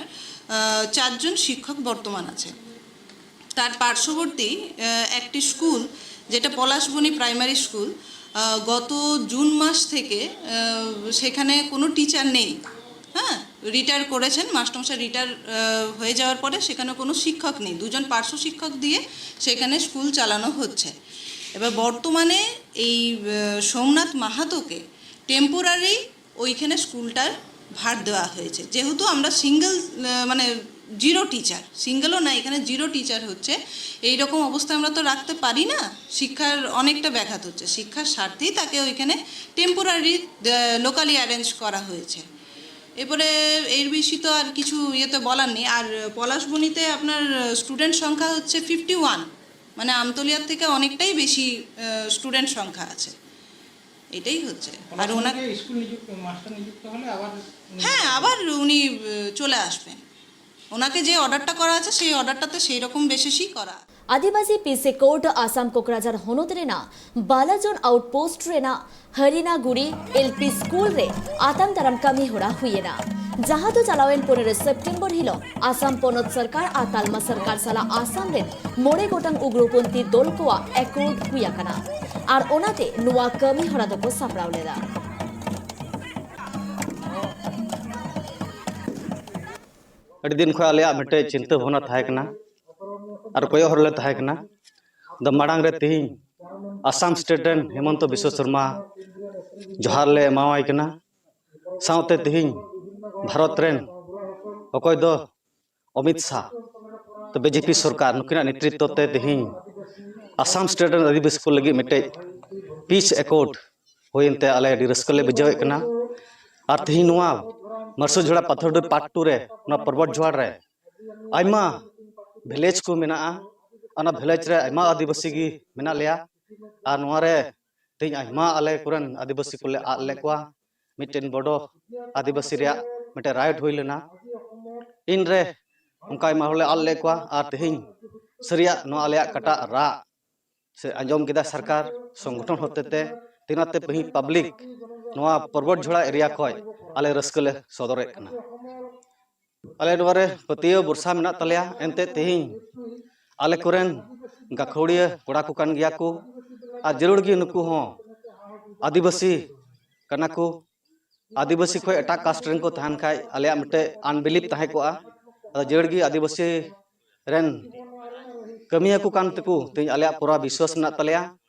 আহ, চারজন শিক্ষক বর্তমান আছে। তার পার্শ্ববর্তী আহ, একটি স্কুল, যেটা পলাশবনি প্রাইমারি স্কুল, আহ, গত জুন মাস থেকে আহ, সেখানে কোনো টিচার নেই। হ্যাঁ, রিটায়ার করেছেন, মাস্টারমশাই রিটায়ার হয়ে যাওয়ার পরে সেখানে কোনো শিক্ষক নেই। দুজন পার্শ্ব শিক্ষক দিয়ে সেখানে স্কুল চালানো হচ্ছে। এবার বর্তমানে এই আহ, সোমনাথ মাহাতোকে টেম্পোরারি ওইখানে স্কুলটার ভার দেওয়া হয়েছে, যেহেতু আমরা সিঙ্গেল, মানে, জিরো টিচার। সিঙ্গেলও না, এখানে জিরো টিচার হচ্ছে। এই রকম অবস্থা আমরা তো রাখতে পারি না। শিক্ষার অনেকটা ব্যাঘাত হচ্ছে। শিক্ষার স্বার্থেই তাকে ওইখানে টেম্পোরারি লোকালি অ্যারেঞ্জ করা হয়েছে। এরপরে এর বেশি তো আর কিছু ইয়েতে বলার নেই। আর পলাশবনিতে আপনার স্টুডেন্ট সংখ্যা হচ্ছে ফিফটি ওয়ান, মানে, আমতলিয়ার থেকে অনেকটাই বেশি স্টুডেন্ট সংখ্যা আছে। এটাই হচ্ছে। আর ওনার স্কুল নিযুক্ত, মাস্টার নিযুক্ত হলে আবার উনি হ্যাঁ, আবার উনি আহ, চলে আসবেন। ওনাকে যে অর্ডারটা করা আছে, সেই অর্ডারটাতে সেই রকম বেসিসই করা। ᱟᱹᱫᱤᱵᱟᱹᱥᱤ ᱯᱤᱥ ᱮᱠᱚᱨᱰ ᱟᱥᱟᱢ ᱠᱚᱠᱨᱟᱡᱷᱟᱨ ᱦᱚᱱᱚᱛ ᱨᱮᱱᱟᱜ ᱵᱟᱞᱟᱡᱚᱱ ᱟᱣᱩᱴᱯᱳᱥᱴ ᱨᱮᱱᱟᱜ ᱦᱟᱨᱤᱱᱟᱜᱩᱲᱤ ᱮᱞ ᱯᱤ ᱥᱠᱩᱞ ᱨᱮ ᱟᱛᱟᱝ ᱫᱟᱨᱟᱢ ᱠᱟᱹᱢᱤ ᱦᱚᱨᱟ ᱦᱩᱭ ᱮᱱᱟ, ᱡᱟᱦᱟᱸ ᱫᱚ ᱪᱟᱞᱟᱣᱮᱱ ᱯᱚᱱᱮᱨᱚ ᱥᱮᱯᱴᱮᱢᱵᱚᱨ ᱦᱤᱞᱚᱜ ᱟᱥᱟᱢ ᱯᱚᱱᱚᱛ ᱥᱚᱨᱠᱟᱨ ᱟᱨ ᱛᱟᱞᱢᱟ ᱥᱚᱨᱠᱟᱨ ᱥᱟᱞᱟᱜ ᱟᱥᱟᱢ ᱨᱮᱱ ᱢᱚᱬᱮ ᱜᱚᱴᱟᱝ ᱩᱜᱽᱨᱚᱯᱚᱱᱛᱷᱤ ᱫᱚᱞ ᱠᱚᱣᱟᱜ ᱮᱠᱚᱨᱰ ᱦᱩᱭ ᱟᱠᱟᱱᱟ ᱟᱨ ᱚᱱᱟᱛᱮ ᱱᱚᱣᱟ ᱠᱟᱹᱢᱤ ᱦᱚᱨᱟ ᱫᱚᱠᱚ ᱥᱟᱯᱲᱟᱣ ᱞᱮᱫᱟ᱾ ᱟᱹᱰᱤ ᱫᱤᱱ ᱠᱷᱚᱱ ᱟᱞᱮᱭᱟᱜ ᱢᱤᱫᱴᱮᱡ ᱪᱤᱱᱛᱟᱹ ᱵᱷᱟᱵᱽᱱᱟ ᱛᱟᱦᱮᱸ ᱠᱟᱱᱟ ᱟᱨ ᱠᱚᱭᱚᱜ ᱦᱚᱨ ᱞᱮ ᱛᱟᱦᱮᱸ ᱠᱟᱱᱟ᱾ ᱟᱫᱚ ᱢᱟᱲᱟᱝ ᱨᱮ ᱛᱮᱦᱮᱧ ᱟᱥᱟᱢ ᱥᱴᱮᱴ ᱨᱮᱱ ᱦᱮᱢᱚᱱᱛᱚ ᱵᱤᱥᱥᱚ ᱥᱚᱨᱢᱟ ᱡᱚᱦᱟᱨ ᱞᱮ ᱮᱢᱟᱣᱟᱭ ᱠᱟᱱᱟ᱾ ᱥᱟᱶᱛᱮ ᱛᱮᱦᱮᱧ ᱵᱷᱟᱨᱚᱛ ᱨᱮᱱ ᱚᱠᱚᱭ ᱫᱚ ᱚᱢᱤᱛ ᱥᱟᱦ, ᱛᱚ ᱵᱤᱡᱮᱯᱤ ᱥᱚᱨᱠᱟᱨ, ᱱᱩᱠᱤᱱᱟᱜ ᱱᱮᱛᱨᱤᱛᱵ ᱛᱮ ᱛᱮᱦᱮᱧ ᱟᱥᱟᱢ ᱥᱴᱮᱴ ᱨᱮᱱ ᱟᱹᱫᱤᱵᱟᱹᱥᱤ ᱠᱚ ᱞᱟᱹᱜᱤᱫ ᱢᱤᱫᱴᱮᱡ ᱯᱤᱥ ᱮᱠᱚᱨᱰ ᱦᱩᱭᱮᱱ ᱛᱮ ᱟᱞᱮ ᱟᱹᱰᱤ ᱨᱟᱹᱥᱠᱟᱹ ᱞᱮ ᱵᱩᱡᱷᱟᱹᱣᱮᱫ ᱠᱟᱱᱟ᱾ ᱟᱨ ᱛᱮᱦᱮᱧ ᱱᱚᱣᱟ ᱢᱟᱹᱨᱥᱩ ᱡᱷᱚᱲᱟ ᱯᱟᱛᱷᱚᱨᱰᱤ ᱯᱟᱨᱴ ᱴᱩ ᱨᱮ, ᱱᱚᱣᱟ ᱯᱚᱨᱵᱚᱛ ᱡᱷᱚᱲ ᱨᱮ ᱟᱭᱢᱟ ᱵᱷᱤᱞᱮᱡᱽ ᱠᱚ ᱢᱮᱱᱟᱜᱼᱟ᱾ ᱚᱱᱟ ᱵᱷᱤᱞᱮᱡᱽ ᱨᱮ ᱟᱭᱢᱟ ᱟᱹᱫᱤᱵᱟᱹᱥᱤ ᱜᱮ ᱢᱮᱱᱟᱜ ᱞᱮᱭᱟ᱾ ᱟᱨ ᱱᱚᱣᱟ ᱨᱮ ᱛᱮᱦᱮᱧ ᱟᱭᱢᱟ ᱟᱞᱮ ᱠᱚᱨᱮᱱ ᱟᱹᱫᱤᱵᱟᱹᱥᱤ ᱠᱚᱞᱮ ᱟᱫ ᱞᱮᱫ ᱠᱚᱣᱟ᱾ ᱢᱤᱫᱴᱮᱱ ᱵᱚᱰᱚ ᱟᱹᱫᱤᱵᱟᱹᱥᱤ ᱨᱮᱭᱟᱜ ᱢᱤᱫᱴᱮᱱ ᱨᱟᱭᱤᱴ ᱦᱩᱭ ᱞᱮᱱᱟ᱾ ᱤᱱᱨᱮ ᱚᱱᱠᱟ ᱟᱭᱢᱟ ᱦᱚᱲᱞᱮ ᱟᱫ ᱞᱮᱫ ᱠᱚᱣᱟ᱾ ᱟᱨ ᱛᱮᱦᱮᱧ ᱥᱟᱹᱨᱤᱭᱟᱜ ᱱᱚᱣᱟ ᱟᱞᱮᱭᱟᱜ ᱠᱟᱴᱟᱜ ᱨᱟᱜ ᱥᱮ ᱟᱸᱡᱚᱢ ᱠᱮᱫᱟ ᱥᱚᱨᱠᱟᱨ ᱥᱚᱝᱜᱚᱴᱷᱚᱱ ᱦᱚᱛᱮᱛᱮ, ᱛᱮᱱᱟᱛᱮ ᱯᱟᱹᱦᱤ ᱯᱟᱵᱽᱞᱤᱠ ᱱᱚᱣᱟ ᱯᱚᱨᱵᱚᱛ ᱡᱷᱚᱲᱟ ᱮᱨᱤᱭᱟ ᱠᱷᱚᱱ ᱟᱞᱮ ᱨᱟᱹᱥᱠᱟᱹ ᱞᱮ ᱥᱚᱫᱚᱨᱮᱫ ᱠᱟᱱᱟ᱾ ᱟᱞᱮ ᱱᱚᱣᱟ ᱨᱮ ᱯᱟᱹᱛᱭᱟᱹᱣ ᱵᱷᱚᱨᱥᱟ ᱢᱮᱱᱟᱜ ᱛᱟᱞᱮᱭᱟ᱾ ᱮᱱᱛᱮ ᱛᱮᱦᱮᱧ ᱟᱞᱮ ᱠᱚᱨᱮᱱ ᱜᱟᱹᱠᱷᱩᱲᱤᱭᱟᱹ ᱠᱚᱲᱟ ᱠᱚ ᱠᱟᱱ ᱜᱮᱭᱟ ᱠᱚ, ᱟᱨ ᱡᱟᱹᱨᱩᱲ ᱜᱮ ᱱᱩᱠᱩ ᱦᱚᱸ ᱟᱹᱫᱤᱵᱟᱹᱥᱤ ᱠᱟᱱᱟ ᱠᱚ᱾ ᱟᱹᱫᱤᱵᱟᱹᱥᱤ ᱠᱷᱚᱱ ᱮᱴᱟᱜ ᱠᱟᱥᱴ ᱨᱮᱱ ᱠᱚ ᱛᱟᱦᱮᱱ ᱠᱷᱟᱡ ᱟᱞᱮᱭᱟᱜ ᱢᱤᱫᱴᱮᱡ ᱟᱱᱵᱤᱞᱤᱯ ᱛᱟᱦᱮᱸ ᱠᱚᱜᱼᱟ᱾ ᱟᱫᱚ ᱡᱟᱹᱨᱩᱲ ᱜᱮ ᱟᱹᱫᱤᱵᱟᱹᱥᱤ ᱨᱮᱱ ᱠᱟᱹᱢᱤᱭᱟᱹ ᱠᱚ ᱠᱟᱱ ᱛᱮᱠᱚ ᱛᱮᱦᱮᱧ ᱟᱞᱮᱭᱟᱜ ᱯᱩᱨᱟ ᱵᱤᱥᱣᱟᱥ ᱢᱮᱱᱟᱜ ᱛᱟᱞᱮᱭᱟ᱾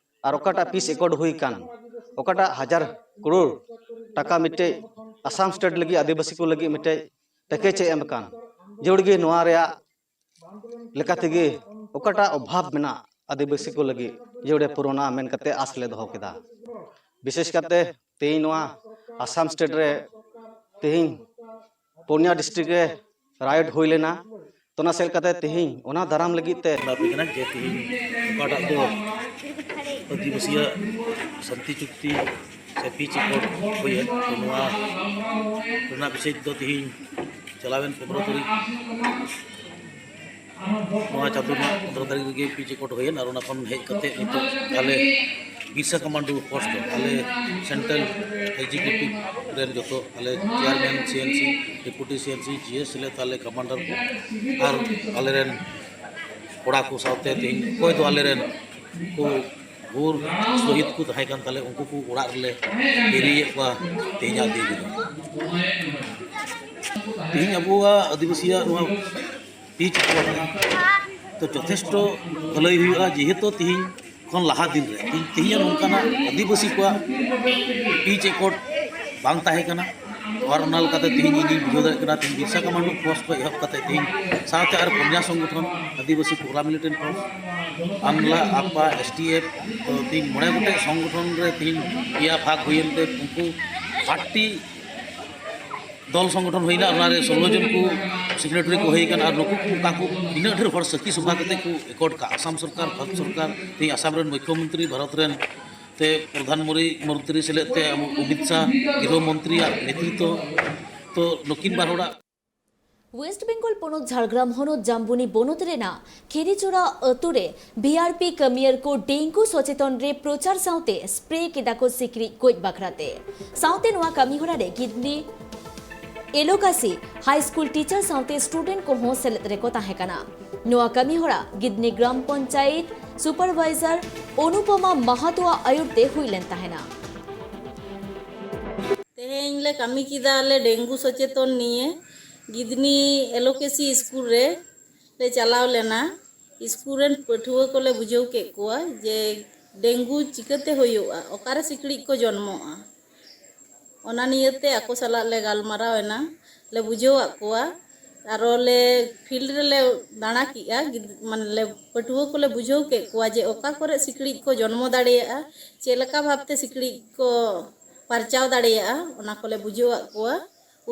ᱟᱨ ᱚᱠᱟᱴᱟᱜ ᱯᱤᱥ ᱮᱠᱚᱨᱰ ᱦᱩᱭ ᱠᱟᱱ, ᱚᱠᱟᱴᱟᱜ ᱦᱟᱡᱟᱨ ᱠᱨᱳᱲ ᱴᱟᱠᱟ ᱢᱤᱫᱴᱮᱡ ᱟᱥᱟᱢ ᱥᱴᱮᱴ ᱞᱟᱹᱜᱤᱫ, ᱟᱹᱫᱤᱵᱟᱹᱥᱤ ᱠᱚ ᱞᱟᱹᱜᱤᱫ ᱢᱤᱫᱴᱮᱡ ᱯᱮᱠᱮᱡᱽ ᱮ ᱮᱢ ᱠᱟᱱ, ᱡᱟᱹᱨᱩᱲ ᱜᱮ ᱱᱚᱣᱟ ᱨᱮᱭᱟᱜ ᱞᱮᱠᱟ ᱛᱮᱜᱮ ᱚᱠᱟᱴᱟᱜ ᱚᱵᱷᱟᱵᱽ ᱢᱮᱱᱟᱜ ᱟᱹᱫᱤᱵᱟᱹᱥᱤ ᱠᱚ ᱞᱟᱹᱜᱤᱫ, ᱡᱟᱹᱨᱩᱲᱮ ᱯᱩᱨᱚᱱᱟ ᱢᱮᱱ ᱠᱟᱛᱮ ᱟᱥ ᱞᱮ ᱫᱚᱦᱚ ᱠᱮᱫᱟ᱾ ᱵᱤᱥᱮᱥ ᱠᱟᱛᱮ ᱛᱮᱦᱮᱧ ᱱᱚᱣᱟ ᱟᱥᱟᱢ ᱥᱴᱮᱴ ᱨᱮ ᱛᱮᱦᱮᱧ ᱯᱩᱱᱭᱟ ᱰᱤᱥᱴᱨᱤᱠᱴ ᱨᱮ ᱨᱟᱭᱤᱰ ᱦᱩᱭ ᱞᱮᱱᱟ᱾ ᱛᱚ ᱚᱱᱟ ᱥᱮᱫ ᱠᱟᱛᱮ ᱛᱮᱦᱮᱧ ᱚᱱᱟ ᱫᱟᱨᱟᱢ ᱞᱟᱹᱜᱤᱫ ᱛᱮ ᱫᱟᱵᱤ ᱠᱟᱱᱟ ᱡᱮ ᱛᱮᱦᱮᱧ ᱚᱠᱟᱴᱟᱜ ᱫᱚ ᱟᱹᱫᱤᱵᱟᱹᱥᱤᱭᱟᱜ ᱥᱟᱱᱛᱤ ᱪᱩᱠᱛᱤ ᱥᱮ ᱯᱤᱪ ᱮᱠᱚᱨᱰ ᱦᱩᱭᱮᱱ, ᱛᱚ ᱱᱚᱣᱟ ᱨᱮᱱᱟᱜ ᱵᱤᱥᱚᱭ ᱫᱚ ᱛᱮᱦᱮᱧ ᱪᱟᱞᱟᱣᱮᱱ ᱯᱚᱱᱨᱚ ᱛᱟᱹᱨᱤᱠᱷ, ᱱᱚᱣᱟ ᱪᱟᱸᱫᱳ ᱨᱮᱱᱟᱜ ᱯᱚᱱᱨᱚ ᱛᱟᱹᱨᱤᱠᱷ ᱨᱮᱜᱮ ᱯᱤᱪ ᱮᱠᱚᱨᱰ ᱦᱩᱭᱮᱱ, ᱟᱨ ᱚᱱᱟ ᱠᱷᱚᱱ ᱦᱮᱡ ᱠᱟᱛᱮ ᱱᱤᱛᱚᱜ ᱟᱞᱮ ᱵᱤᱨᱥᱟ ᱠᱚᱢᱟᱱᱰᱳ ᱯᱷᱳᱨᱥ ᱫᱚ ᱟᱞᱮ ᱥᱮᱱᱴᱨᱟᱞ ᱮᱠᱡᱤᱠᱤᱭᱩᱴᱤᱵᱷ ᱨᱮᱱ ᱡᱚᱛᱚ ᱟᱞᱮ ᱪᱮᱭᱟᱨᱢᱮᱱ, ᱥᱤ ᱮᱱ ᱥᱤ, ᱰᱮᱯᱩᱴᱤ ᱥᱤ ᱮᱱ ᱥᱤ, ᱡᱤ ᱮᱥ ᱥᱮᱞᱮᱫ ᱟᱞᱮ ᱠᱚᱢᱟᱱᱰᱟᱨ ᱠᱚ ᱟᱨ ᱟᱞᱮᱨᱮᱱ ᱠᱚᱲᱟ ᱠᱚ ᱥᱟᱶᱛᱮ ᱛᱮᱦᱮᱧ ᱚᱠᱚᱭ ᱫᱚ ᱟᱞᱮᱨᱮᱱ ᱠᱚ ᱜᱳᱨ ᱥᱚᱦᱤᱫ ᱠᱚ ᱛᱟᱦᱮᱸ ᱠᱟᱱ ᱛᱟᱞᱮ, ᱩᱱᱠᱩ ᱠᱚ ᱚᱲᱟᱜ ᱨᱮᱞᱮ ᱦᱤᱨᱤᱭᱮᱫ ᱠᱚᱣᱟ ᱛᱮᱦᱮᱧᱟᱜ ᱫᱤᱱ ᱨᱮᱫᱚ᱾ ᱛᱮᱦᱮᱧ ᱟᱵᱚᱣᱟᱜ ᱟᱹᱫᱤᱵᱟᱹᱥᱤᱭᱟᱜ ᱱᱚᱣᱟ ᱯᱤᱪ ᱮᱠᱚᱨᱰ ᱛᱚ ᱡᱚᱛᱷᱮᱥᱴᱚ ᱵᱷᱟᱹᱞᱟᱹᱭ ᱦᱩᱭᱩᱜᱼᱟ, ᱡᱮᱦᱮᱛᱩ ᱛᱮᱦᱮᱧ ᱠᱷᱚᱱ ᱞᱟᱦᱟ ᱫᱤᱱ ᱨᱮ ᱛᱮᱦᱮᱧ, ᱛᱮᱦᱮᱧᱟᱜ ᱱᱚᱝᱠᱟᱱᱟᱜ ᱟᱹᱫᱤᱵᱟᱹᱥᱤ ᱠᱚᱣᱟᱜ ᱯᱤᱪ ᱮᱠᱚᱨᱰ ᱵᱟᱝ ᱛᱟᱦᱮᱸ ᱠᱟᱱᱟ᱾ ᱟᱨ ᱚᱱᱟ ᱞᱮᱠᱟᱛᱮ ᱛᱮᱦᱮᱧ ᱤᱧᱤᱧ ᱵᱩᱡᱷᱟᱹᱣ ᱫᱟᱲᱮᱭᱟᱜ ᱠᱟᱱᱟ, ᱛᱮᱦᱮᱧ ᱵᱤᱨᱥᱟ ᱠᱚᱢᱟᱱᱰᱳ ᱯᱷᱳᱨᱥ ᱠᱷᱚᱱ ᱮᱦᱚᱵ ᱠᱟᱛᱮ ᱛᱮᱦᱮᱧ ᱥᱟᱶᱛᱮ ᱟᱨ ᱯᱩᱱᱭᱟ ᱥᱚᱝᱜᱚᱴᱷᱚᱱ, ᱟᱹᱫᱤᱵᱟᱹᱥᱤ ᱯᱨᱳᱜᱨᱟᱢ ᱢᱤᱞᱤᱴᱮᱱᱴ ᱯᱷᱳᱨᱥ, ᱟᱱᱞᱟ, ᱟᱯᱟ, ᱮᱥ ᱴᱤ ᱮᱯᱷ, ᱛᱚ ᱛᱮᱦᱮᱧ ᱢᱚᱬᱮ ᱜᱚᱴᱮᱡ ᱥᱚᱝᱜᱚᱴᱷᱚᱱ ᱨᱮ ᱛᱮᱦᱮᱧ ᱯᱮᱭᱟ ᱵᱷᱟᱜᱽ ᱦᱩᱭᱮᱱ ᱛᱮ ᱩᱱᱠᱩ ᱟᱴ ᱴᱤ ᱫᱚᱞ ᱥᱚᱝᱜᱚᱴᱷᱚᱱ ᱦᱩᱭᱱᱟ, ᱚᱱᱟᱨᱮ ᱥᱳᱞᱳ ᱡᱚᱱ ᱠᱚ ᱥᱮᱠᱨᱮᱴᱟᱨᱤ ᱠᱚ ᱦᱩᱭ ᱟᱠᱟᱱᱟ᱾ ᱟᱨ ᱱᱩᱠᱩ ᱠᱚ ᱚᱠᱟ ᱠᱚ ᱱᱤᱱᱟᱹᱜ ᱰᱷᱮᱨ ᱦᱚᱲ ᱥᱟᱹᱠᱷᱤ ᱥᱚᱵᱷᱟ ᱠᱟᱛᱮ ᱠᱚ ᱮᱠᱚᱴ ᱠᱟᱜ, ᱟᱥᱟᱢ ᱥᱚᱨᱠᱟᱨ, ᱵᱷᱟᱨᱚᱛ ᱥᱚᱨᱠᱟᱨ, ᱛᱮᱦᱮᱧ ᱟᱥᱟᱢ ᱨᱮᱱ ᱢᱩᱠᱷᱭᱚᱢᱚᱱᱛᱨᱤ, ᱵᱷᱟᱨᱚᱛ ᱨᱮᱱ ᱛᱮ ᱯᱨᱚᱫᱷᱟᱱ ᱢᱚᱱᱛᱨᱤ, ᱢᱚᱱᱛᱨᱤ ᱥᱮᱞᱮᱫ ᱛᱮ ᱟᱵᱚ ᱚᱢᱤᱛ ᱥᱟᱦ ᱜᱨᱤᱦᱚ ᱢᱚᱱᱛᱨᱤᱭᱟᱜ ᱱᱮᱛᱨᱤᱛᱛᱚ, ᱛᱚ ᱱᱩᱠᱤᱱ ᱵᱟᱨ ᱦᱚᱲᱟᱜ ᱳᱭᱮᱥᱴ ᱵᱮᱝᱜᱚᱞ ᱯᱚᱱᱚᱛ ᱡᱷᱟᱲᱜᱨᱟᱢ ᱦᱚᱱᱚᱛ ᱡᱟᱢᱵᱩᱱᱤ ᱵᱚᱱᱚᱛ ᱨᱮᱱᱟᱜ ᱠᱷᱤᱨᱤᱪᱚᱲᱟ ᱟᱹᱛᱩ ᱨᱮ ᱵᱷᱤ ᱟᱨ ᱯᱤ ᱠᱟᱹᱢᱤᱭᱟᱹᱨ ᱠᱚ ᱰᱮᱝᱜᱩ ᱥᱚᱪᱮᱛᱚᱱ ᱨᱮ ᱯᱨᱚᱪᱟᱨ ᱥᱟᱶᱛᱮ ᱥᱯᱨᱮ ᱠᱮᱫᱟ ᱠᱚ ᱥᱤᱠᱲᱤᱡ ᱜᱚᱡ ᱵᱟᱠᱷᱨᱟ ᱛᱮ᱾ ᱥᱟᱶᱛᱮ ᱱᱚᱣᱟ ᱠᱟᱹᱢᱤ ᱦᱚᱨᱟ ᱨᱮ ᱜᱤᱫᱽᱱᱤ ᱮᱞᱳᱠᱟᱥᱤ ᱦᱟᱭ ᱥᱠᱩᱞ ᱴᱤᱪᱟᱨ ᱥᱟᱶᱛᱮ ᱥᱴᱩᱰᱮᱱᱴ ᱠᱚᱦᱚᱸ ᱥᱮᱞᱮᱫ ᱨᱮᱠᱚ ᱛᱟᱦᱮᱸ ᱠᱟᱱᱟ᱾ ᱱᱚᱣᱟ ᱠᱟᱹᱢᱤ ᱦᱚᱨᱟ ᱜᱤᱫᱽᱱᱤ ᱜᱨᱟᱢ ᱯᱚᱧᱪᱟᱭᱮᱛ ᱥᱩᱯᱟᱨᱵᱷᱟᱭᱡᱟᱨ ᱚᱱᱩᱯᱚᱢᱟ ᱢᱟᱦᱟᱛᱳᱣᱟᱜ ᱟᱹᱭᱩᱨ ᱛᱮ ᱦᱩᱭ ᱞᱮᱱ ᱛᱟᱦᱮᱱᱟ᱾ ᱛᱮᱦᱮᱧ ᱞᱮ ᱠᱟᱹᱢᱤ ᱠᱮᱫᱟ ᱞᱮ ᱰᱮᱝᱜᱩ ᱥᱚᱪᱮᱛᱚᱱ ᱱᱤᱭᱮ᱾ ᱜᱤᱫᱽᱱᱤ ᱮᱞᱳᱠᱮᱥᱤ ᱥᱠᱩᱞ ᱨᱮ ᱞᱮ ᱪᱟᱞᱟᱣ ᱞᱮᱱᱟ᱾ ᱥᱠᱩᱞ ᱨᱮᱱ ᱯᱟᱹᱴᱷᱩᱣᱟᱹ ᱠᱚᱞᱮ ᱵᱩᱡᱷᱟᱹᱣ ᱠᱮᱫ ᱠᱚᱣᱟ ᱡᱮ ᱰᱮᱝᱜᱩ ᱪᱤᱠᱟᱹᱛᱮ ᱦᱩᱭᱩᱜᱼᱟ, ᱚᱠᱟᱨᱮ ᱥᱤᱠᱲᱤᱡ ᱠᱚ ᱡᱚᱱᱢᱚᱜᱼᱟ᱾ ᱚᱱᱟ ᱱᱤᱭᱮᱛᱮ ᱟᱠᱚ ᱥᱟᱞᱟᱜ ᱞᱮ ᱜᱟᱞᱢᱟᱨᱟᱣ ᱮᱱᱟ, ᱞᱮ ᱵᱩᱡᱷᱟᱹᱣᱟᱫ ᱠᱚᱣᱟ᱾ ᱟᱨᱚ ᱞᱮ ᱯᱷᱤᱞᱰ ᱨᱮᱞᱮ ᱫᱟᱬᱟ ᱠᱮᱜᱼᱟ, ᱜᱤᱫ- ᱢᱟᱱᱮ ᱞᱮ ᱯᱟᱹᱴᱷᱩᱣᱟᱹ ᱠᱚᱞᱮ ᱵᱩᱡᱷᱟᱹᱣ ᱠᱮᱫ ᱠᱚᱣᱟ ᱡᱮ ᱚᱠᱟ ᱠᱚᱨᱮ ᱥᱤᱠᱲᱤᱡ ᱠᱚ ᱡᱚᱱᱢᱚ ᱫᱟᱲᱮᱭᱟᱜᱼᱟ, ᱪᱮᱫ ᱞᱮᱠᱟ ᱵᱷᱟᱵᱽᱛᱮ ᱥᱤᱠᱲᱤᱡ ᱠᱚ ᱯᱟᱨᱪᱟᱣ ᱫᱟᱲᱮᱭᱟᱜᱼᱟ, ᱚᱱᱟ ᱠᱚᱞᱮ ᱵᱩᱡᱷᱟᱹᱣᱟᱫ ᱠᱚᱣᱟ,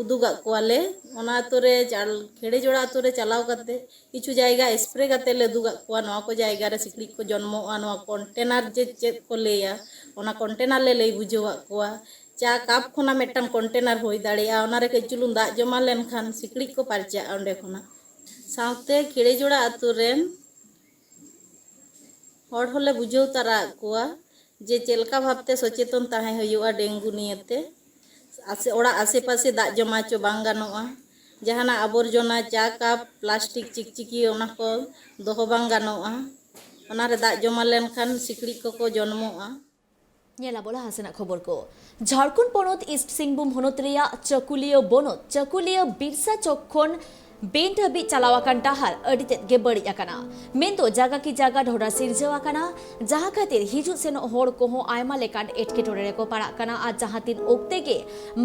ᱩᱫᱩᱜᱟᱫ ᱠᱚᱣᱟᱞᱮ᱾ ᱚᱱᱟ ᱟᱹᱛᱩ ᱨᱮ ᱪᱟᱞ- ᱠᱷᱮᱲᱮ ᱡᱚᱲᱟ ᱟᱹᱛᱩ ᱨᱮ ᱪᱟᱞᱟᱣ ᱠᱟᱛᱮ ᱠᱤᱪᱷᱩ ᱡᱟᱭᱜᱟ ᱥᱯᱨᱮ ᱠᱟᱛᱮ ᱞᱮ ᱩᱫᱩᱜᱟᱫ ᱠᱚᱣᱟ, ᱱᱚᱣᱟ ᱠᱚ ᱡᱟᱭᱜᱟ ᱨᱮ ᱥᱤᱠᱲᱤᱡ ᱠᱚ ᱡᱚᱱᱢᱚᱜᱼᱟ, ᱱᱚᱣᱟ ᱠᱚᱱᱴᱮᱱᱟᱨ ᱡᱮ ᱪᱮᱫ ᱠᱚ ᱞᱟᱹᱭᱟ, ᱚᱱᱟ ᱠᱚᱱᱴᱮᱱᱟᱨ ᱞᱮ ᱞᱟᱹᱭ ᱵᱩᱡᱷᱟᱹᱣᱟᱫ ᱠᱚᱣᱟ᱾ ᱪᱟ ᱠᱟᱯ ᱠᱷᱚᱱᱟᱜ ᱢᱤᱫᱴᱟᱝ ᱠᱚᱱᱴᱮᱱᱟᱨ ᱦᱩᱭ ᱫᱟᱲᱮᱭᱟᱜᱼᱟ, ᱚᱱᱟ ᱨᱮ ᱠᱟᱹᱡ ᱪᱩᱞᱩᱝ ᱫᱟᱜ ᱡᱚᱢᱟ ᱞᱮᱱᱠᱷᱟᱱ ᱥᱤᱠᱲᱤᱡ ᱠᱚ ᱯᱟᱨᱪᱟᱜᱼᱟ ᱚᱸᱰᱮ ᱠᱷᱚᱱᱟᱜ᱾ ᱥᱟᱶᱛᱮ ᱠᱷᱮᱲᱮ ᱡᱚᱲᱟ ᱟᱹᱛᱩ ᱨᱮᱱ ᱦᱚᱲ ᱦᱚᱸᱞᱮ ᱵᱩᱡᱷᱟᱹᱣ ᱛᱟᱨᱟ ᱟᱫ ᱠᱚᱣᱟ ᱡᱮ ᱪᱮᱫ ᱞᱮᱠᱟ ᱵᱷᱟᱵᱽᱛᱮ ᱥᱚᱪᱮᱛᱚᱱ ᱛᱟᱦᱮᱸ ᱦᱩᱭᱩᱜᱼᱟ ᱰᱮᱝᱜᱩ ᱱᱤᱭᱮᱛᱮ᱾ ᱟᱥᱮ, ᱚᱲᱟᱜ ᱟᱥᱮ ᱯᱟᱥᱮ ᱫᱟᱜ ᱡᱚᱢᱟ ᱦᱚᱪᱚ ᱵᱟᱝ ᱜᱟᱱᱚᱜᱼᱟ, ᱡᱟᱦᱟᱱᱟᱜ ᱟᱵᱚᱨᱡᱚᱱᱟ, ᱪᱟ ᱠᱟᱯ, ᱯᱞᱟᱥᱴᱤᱠ ᱪᱤᱠᱪᱤᱠᱤ, ᱚᱱᱟ ᱠᱚ ᱫᱚᱦᱚ ᱵᱟᱝ ᱜᱟᱱᱚᱜᱼᱟ᱾ ᱚᱱᱟᱨᱮ ᱫᱟᱜ ᱡᱚᱢᱟ ᱞᱮᱱᱠᱷᱟᱱ ᱥᱤᱠᱲᱤᱡ ᱠᱚᱠᱚ ᱡᱚᱱᱢᱚᱜᱼᱟ᱾ ᱧᱮᱞ ᱟᱵᱚ ᱞᱟᱦᱟ ᱥᱮᱱᱟᱜ ᱠᱷᱚᱵᱚᱨ ᱠᱚ᱾ ᱡᱷᱟᱲᱠᱷᱚᱸᱰ ᱯᱚᱱᱚᱛ ᱤᱥᱴ ᱥᱤᱝᱵᱷᱩᱢ ᱦᱚᱱᱚᱛ ᱨᱮᱭᱟᱜ ᱪᱟᱹᱠᱩᱞᱤᱭᱟᱹ ᱵᱚᱱᱚᱛ ᱪᱟᱹᱠᱩᱞᱤᱭᱟᱹ ᱵᱤᱨᱥᱟ ᱪᱚᱠ ᱠᱷᱚᱱ ᱵᱮᱱᱴ ᱦᱟᱹᱵᱤᱡ ᱪᱟᱞᱟᱣ ᱟᱠᱟᱱ ᱰᱟᱦᱟᱨ ᱟᱹᱰᱤ ᱛᱮᱫ ᱜᱮ ᱵᱟᱹᱲᱤᱡ ᱟᱠᱟᱱᱟ᱾ ᱢᱮᱱᱫᱚ ᱡᱟᱭᱜᱟ ᱠᱤ ᱡᱟᱭᱜᱟ ᱰᱷᱚᱰᱟ ᱥᱤᱨᱡᱟᱹᱣ ᱟᱠᱟᱱᱟ, ᱡᱟᱦᱟᱸ ᱠᱷᱟᱹᱛᱤᱨ ᱦᱤᱡᱩᱜ ᱥᱮᱱᱚᱜ ᱦᱚᱲ ᱠᱚᱦᱚᱸ ᱟᱭᱢᱟ ᱞᱮᱠᱟᱱ ᱮᱴᱠᱮᱴᱚᱬᱮ ᱨᱮᱠᱚ ᱯᱟᱲᱟᱜ ᱠᱟᱱᱟ ᱟᱨ ᱡᱟᱦᱟᱸ ᱛᱤᱱ ᱚᱠᱛᱮ ᱜᱮ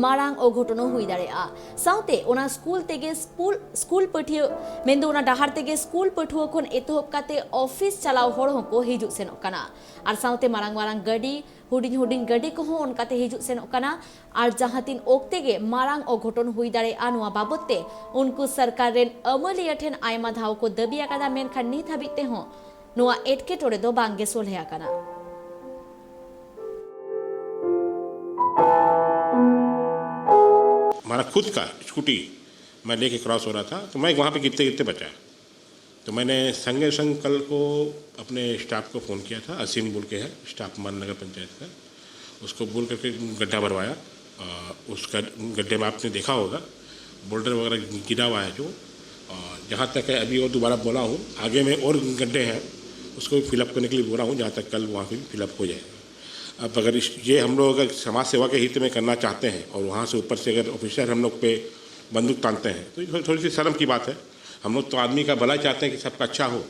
ᱢᱟᱨᱟᱝ ᱚᱜᱷᱚᱴᱚᱱ ᱦᱚᱸ ᱦᱩᱭ ᱫᱟᱲᱮᱭᱟᱜᱼᱟ᱾ ᱥᱟᱶᱛᱮ ᱚᱱᱟ ᱥᱠᱩᱞ ᱛᱮᱜᱮ ᱥᱠᱩᱞ, ᱥᱠᱩᱞ ᱯᱟᱹᱴᱷᱩᱣᱟᱹ, ᱢᱮᱱᱫᱚ ᱚᱱᱟ ᱰᱟᱦᱟᱨ ᱛᱮᱜᱮ ᱥᱠᱩᱞ ᱯᱟᱹᱴᱷᱩᱣᱟᱹ ᱠᱷᱚᱱ ᱮᱛᱚᱦᱚᱵ ᱠᱟᱛᱮ ᱚᱯᱷᱤᱥ ᱪᱟᱞᱟᱣ ᱦᱚᱲ ᱦᱚᱸᱠᱚ ᱦᱤᱡᱩᱜ ᱥᱮᱱᱚᱜ ᱠᱟᱱᱟ᱾ ᱟᱨ ᱥᱟᱶᱛᱮ ᱢᱟᱨᱟᱝ ᱢᱟᱨᱟᱝ ᱜᱟᱹᱰᱤ, ᱦᱩᱰᱤᱧ ᱦᱩᱰᱤᱧ ᱜᱟᱹᱰᱤ ᱠᱚᱦᱚᱸ ᱚᱱᱠᱟᱛᱮ ᱦᱤᱡᱩᱜ ᱥᱮᱱᱚᱜ ᱠᱟᱱᱟ᱾ ᱟᱨ ᱡᱟᱦᱟᱸ ᱛᱤᱱ ᱚᱠᱛᱮ ᱜᱮ ᱢᱟᱨᱟᱝ ᱚᱜᱷᱚᱴᱚᱱ ᱦᱩᱭ ᱫᱟᱲᱮᱭᱟᱜᱼᱟ, ᱱᱚᱣᱟ ᱵᱟᱵᱚᱫ ᱛᱮ ᱩᱱᱠᱩ ᱥᱚᱨᱠᱟᱨ ᱨᱮᱱ ᱟᱹᱢᱟᱹᱞᱤᱭᱟᱹ ᱴᱷᱮᱱ ᱟᱭᱢᱟ ᱫᱷᱟᱣ ᱠᱚ ᱫᱟᱹᱵᱤ ᱟᱠᱟᱫᱟ, ᱢᱮᱱᱠᱷᱟᱱ ᱱᱤᱛ ᱦᱟᱹᱵᱤᱡ ᱛᱮᱦᱚᱸ ᱱᱚᱣᱟ ᱮᱴᱠᱮᱴᱚᱬᱮ ᱫᱚ ᱵᱟᱝ ᱜᱮ ᱥᱚᱞᱦᱮ ᱟᱠᱟᱱᱟ᱾ हमारा खुद का स्कूटी मैं लेके क्रॉस हो रहा था, तो मैं वहाँ पे गिरते गिरते बचा। तो मैंने संगे संग कल को अपने स्टाफ को फ़ोन किया था, असीम बोल के है स्टाफ मान नगर पंचायत का, उसको बोल करके गड्ढा भरवाया। उसका गड्ढे में आपने देखा होगा, बोल्डर वगैरह गिरा हुआ है जो। जहाँ तक है अभी और दोबारा बोला हूँ, आगे में और गड्ढे हैं, उसको भी फिलअप करने के लिए बोला हूँ, जहाँ तक कल वहाँ भी फिलअप हो जाएगा। अब अगर इस ये हम लोग अगर समाज सेवा के हित में करना चाहते हैं और वहाँ से ऊपर से अगर ऑफिसर हम लोग पे बंदूक तानते हैं तो ये थोड़ी सी शर्म की बात है। हम लोग तो आदमी का भला चाहते हैं कि सबका अच्छा हो,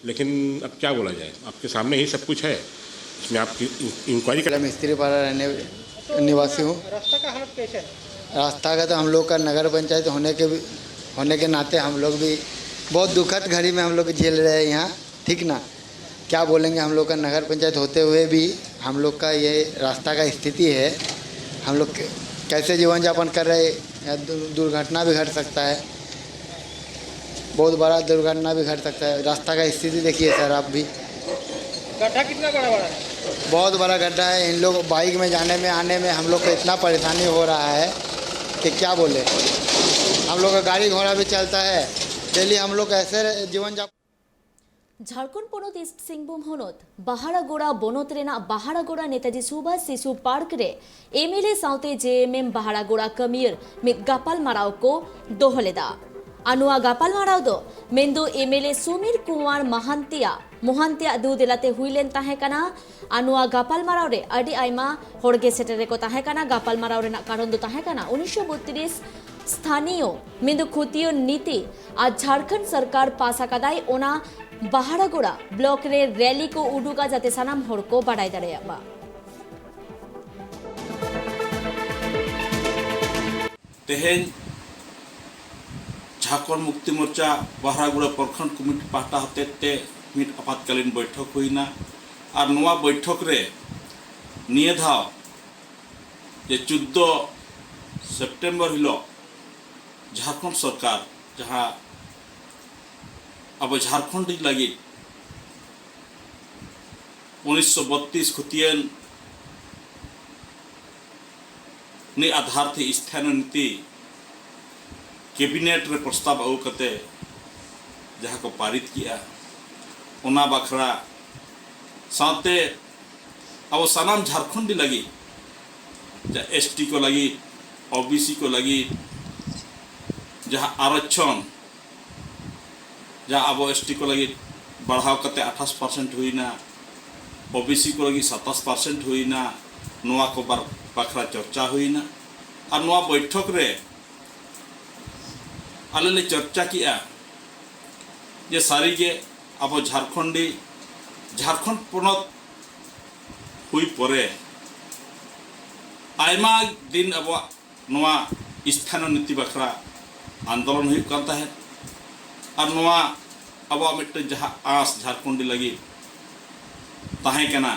लेकिन अब क्या बोला जाए, आपके सामने ही सब कुछ है। इसमें आपकी इंक्वायरी कर मिस्त्री पारा रहने निवासी हूँ। रास्ता का तो हम लोग का नगर पंचायत होने के भी होने के नाते हम लोग भी बहुत दुखद घड़ी में हम लोग झेल रहे हैं यहाँ, ठीक ना? क्या बोलेंगे, हम लोग का नगर पंचायत होते हुए भी हम लोग का ये रास्ता का स्थिति है। हम लोग कैसे जीवन यापन कर रहे हैं, दुर्घटना भी घट सकता है, बहुत बड़ा दुर्घटना भी घट सकता है। रास्ता का स्थिति देखिए सर आप भी। गड्ढा कितना बड़ा बड़ा है? बहुत बड़ा गड्ढा है। इन लोग बाइक में जाने में आने में हम लोग को इतना परेशानी हो रहा है कि क्या बोले। हम लोग का गाड़ी घोड़ा भी चलता है, डेली हम लोग ऐसे जीवन यापन ᱡᱷᱟᱲᱠᱷᱚᱸᱰ ᱯᱚᱱᱚᱛ ᱤᱥᱴ ᱥᱤᱝᱵᱷᱩᱢ ᱦᱚᱱᱚᱛ ᱵᱟᱦᱟᱲᱟᱜᱚᱲᱟ ᱵᱚᱱᱚᱛ ᱨᱮᱱᱟᱜ ᱵᱟᱦᱟᱲᱟᱜᱚᱲᱟ ᱱᱮᱛᱟᱡᱤ ᱥᱩᱵᱷᱟᱥ ᱥᱤᱥᱩ ᱯᱟᱨᱠ ᱨᱮ ᱮᱢᱮᱞᱮ ᱥᱟᱶᱛᱮ ᱡᱮᱮᱢᱮᱢ ᱵᱟᱦᱟᱲᱟᱜᱚᱲᱟ ᱠᱟᱹᱢᱤᱭᱟᱹᱨ ᱢᱤᱫ ᱜᱟᱯᱟᱞᱢᱟᱨᱟᱣ ᱠᱚ ᱫᱚᱦᱚ ᱞᱮᱫᱟ᱾ ᱟᱨ ᱱᱚᱣᱟ ᱜᱟᱯᱟᱞᱢᱟᱨᱟᱣ ᱫᱚ ᱢᱮᱱᱫᱚ ᱮᱢᱮᱞᱮ ᱥᱩᱢᱤᱨ ᱠᱩᱢᱟᱨ ᱢᱟᱦᱟᱱᱛᱤᱭᱟᱜ ᱢᱚᱦᱟᱱᱛᱤᱭᱟᱜ ᱫᱩ ᱫᱮᱞᱟᱛᱮ ᱦᱩᱭ ᱞᱮᱱ ᱛᱟᱦᱮᱸ ᱠᱟᱱᱟ᱾ ᱟᱨ ᱱᱚᱣᱟ ᱜᱟᱯᱟᱞᱢᱟᱨᱟᱣ ᱨᱮ ᱟᱹᱰᱤ ᱟᱭᱢᱟ ᱦᱚᱲ ᱜᱮ ᱥᱮᱴᱮᱨ ᱨᱮᱠᱚ ᱛᱟᱦᱮᱸ ᱠᱟᱱᱟ᱾ ᱜᱟᱯᱟᱞᱢᱟᱨᱟᱣ ᱨᱮᱱᱟᱜ ᱠᱟᱨᱚᱱ ᱫᱚ ᱛᱟᱦᱮᱸ ᱠᱟᱱᱟ ᱩᱱᱤᱥᱥᱚ ᱵᱚᱛᱨᱤᱥ ᱥᱛᱷᱟᱱᱤᱭᱚ ᱢᱮᱱᱫᱚ ᱠᱷᱚᱛᱤᱭᱚᱱ ᱱᱤᱛᱤ ᱟᱨ ᱡᱷᱟᱲᱠᱷᱚᱸᱰ ᱥᱚᱨᱠᱟᱨ ᱯᱟᱥ ᱟᱠᱟᱫᱟᱭ, ᱚᱱᱟ ᱵᱟᱦᱟᱲᱟᱜᱚᱲᱟ ᱵᱞᱚᱠ ᱨᱮ ᱨᱮᱞᱤ ᱠᱚ ᱩᱰᱩᱠᱟ, ᱡᱟᱛᱮ ᱥᱟᱱᱟᱢ ᱦᱚᱲ ᱠᱚ ᱵᱟᱰᱟᱭ ᱫᱟᱲᱮᱭᱟᱜ ᱢᱟ᱾ ᱛᱮᱦᱮᱧ ᱡᱷᱟᱲᱠᱷᱚᱸᱰ ᱢᱩᱠᱛᱤ ᱢᱳᱨᱪᱟ ᱵᱟᱦᱟᱲᱟᱜᱚᱲᱟ ᱯᱨᱚᱠᱷᱚᱸᱰ ᱠᱚᱢᱤᱴᱤ ᱯᱟᱦᱴᱟ ᱦᱚᱛᱮᱡ ᱛᱮ ᱢᱤᱫ ᱟᱯᱟᱛᱠᱟᱞᱤᱱ ᱵᱳᱭᱴᱷᱚᱠ ᱦᱩᱭᱱᱟ᱾ ᱟᱨ ᱱᱚᱣᱟ ᱵᱳᱭᱴᱷᱚᱠ ᱨᱮ ᱱᱤᱭᱟᱹ ᱫᱷᱟᱣ ᱡᱮ ᱪᱳᱫᱽᱫᱚ ᱥᱮᱯᱴᱮᱢᱵᱚᱨ ᱦᱤᱞᱳᱜ ᱡᱷᱟᱲᱠᱷᱚᱸᱰ ᱥᱚᱨᱠᱟᱨ ᱡᱟᱦᱟᱸ ᱟᱵᱚ ᱡᱷᱟᱲᱠᱷᱚᱸᱰ ᱞᱟᱹᱜᱤᱫ ᱩᱱᱤᱥᱥᱚ ᱵᱚᱛᱛᱨᱤᱥ ᱠᱷᱚᱛᱤᱭᱟᱱ ᱱᱤ ᱟᱫᱷᱟᱨ ᱛᱮ ᱥᱛᱷᱟᱱᱤᱭᱚ ᱱᱤᱛᱤ ᱠᱮᱵᱤᱱᱮᱴ ᱨᱮ ᱯᱨᱚᱥᱛᱟᱵ ᱟᱹᱜᱩ ᱠᱟᱛᱮ ᱡᱟᱦᱟᱸ ᱠᱚ ᱯᱟᱨᱤᱛ ᱠᱮᱜᱼᱟ, ᱚᱱᱟ ᱵᱟᱠᱷᱨᱟ ᱥᱟᱶᱛᱮ ᱟᱵᱚ ᱥᱟᱱᱟᱢ ᱡᱷᱟᱲᱠᱷᱚᱸᱰᱤ ᱞᱟᱹᱜᱤᱫ, ᱡᱟᱦᱟᱸ ᱮᱥᱴᱤ ᱠᱚ ᱞᱟᱹᱜᱤᱫ, ᱳᱵᱤᱥᱤ ᱠᱚ ᱞᱟᱹᱜᱤᱫ ᱡᱟᱦᱟᱸ ᱟᱨᱚᱪᱷᱚᱱ, ᱡᱟᱦᱟᱸ ᱟᱵᱚ ᱮᱥᱴᱤ ᱠᱚ ᱞᱟᱹᱜᱤᱫ ᱵᱟᱲᱦᱟᱣ ᱠᱟᱛᱮ ᱟᱴᱷᱟᱥ ᱯᱟᱨᱥᱮᱱᱴ ᱦᱩᱭᱱᱟ, ᱳᱵᱤᱥᱤ ᱠᱚ ᱞᱟᱹᱜᱤᱫ ᱥᱟᱛᱟᱥ ᱯᱟᱨᱥᱮᱱᱴ ᱦᱩᱭᱱᱟ, ᱱᱚᱣᱟ ᱠᱚ ᱵᱟᱨ-, ᱵᱟᱠᱷᱨᱟ ᱪᱚᱨᱪᱟ ᱦᱩᱭᱱᱟ᱾ ᱟᱨ ᱱᱚᱣᱟ ᱵᱳᱭᱴᱷᱚᱠ ᱨᱮ ᱟᱞᱮ ᱞᱮ ᱪᱚᱨᱪᱟ ᱠᱮᱜᱼᱟ ᱡᱮ ᱥᱟᱹᱨᱤᱜᱮ ᱟᱵᱚ ᱡᱷᱟᱲᱠᱷᱚᱸᱰᱤ, ᱡᱷᱟᱲᱠᱷᱚᱸᱰ ᱯᱚᱱᱚᱛ ᱦᱩᱭ ᱯᱚᱨᱮ ᱟᱭᱢᱟ ᱫᱤᱱ ᱟᱵᱚᱣᱟᱜ ᱱᱚᱣᱟ ᱥᱛᱷᱟᱱᱤᱭᱚ ᱱᱤᱛᱤ ᱵᱟᱠᱷᱨᱟ ᱟᱱᱫᱳᱞᱚᱱ ᱦᱩᱭᱩᱜ ᱠᱟᱱ ᱛᱟᱦᱮᱸᱫ᱾ ᱟᱨ ᱱᱚᱣᱟ ᱟᱵᱚᱣᱟᱜ ᱢᱤᱫᱴᱮᱱ ᱡᱟᱦᱟᱸ ᱟᱸᱥ ᱡᱷᱟᱲᱠᱷᱚᱸᱰᱤ ᱞᱟᱹᱜᱤᱫ ᱛᱟᱦᱮᱸ ᱠᱟᱱᱟ,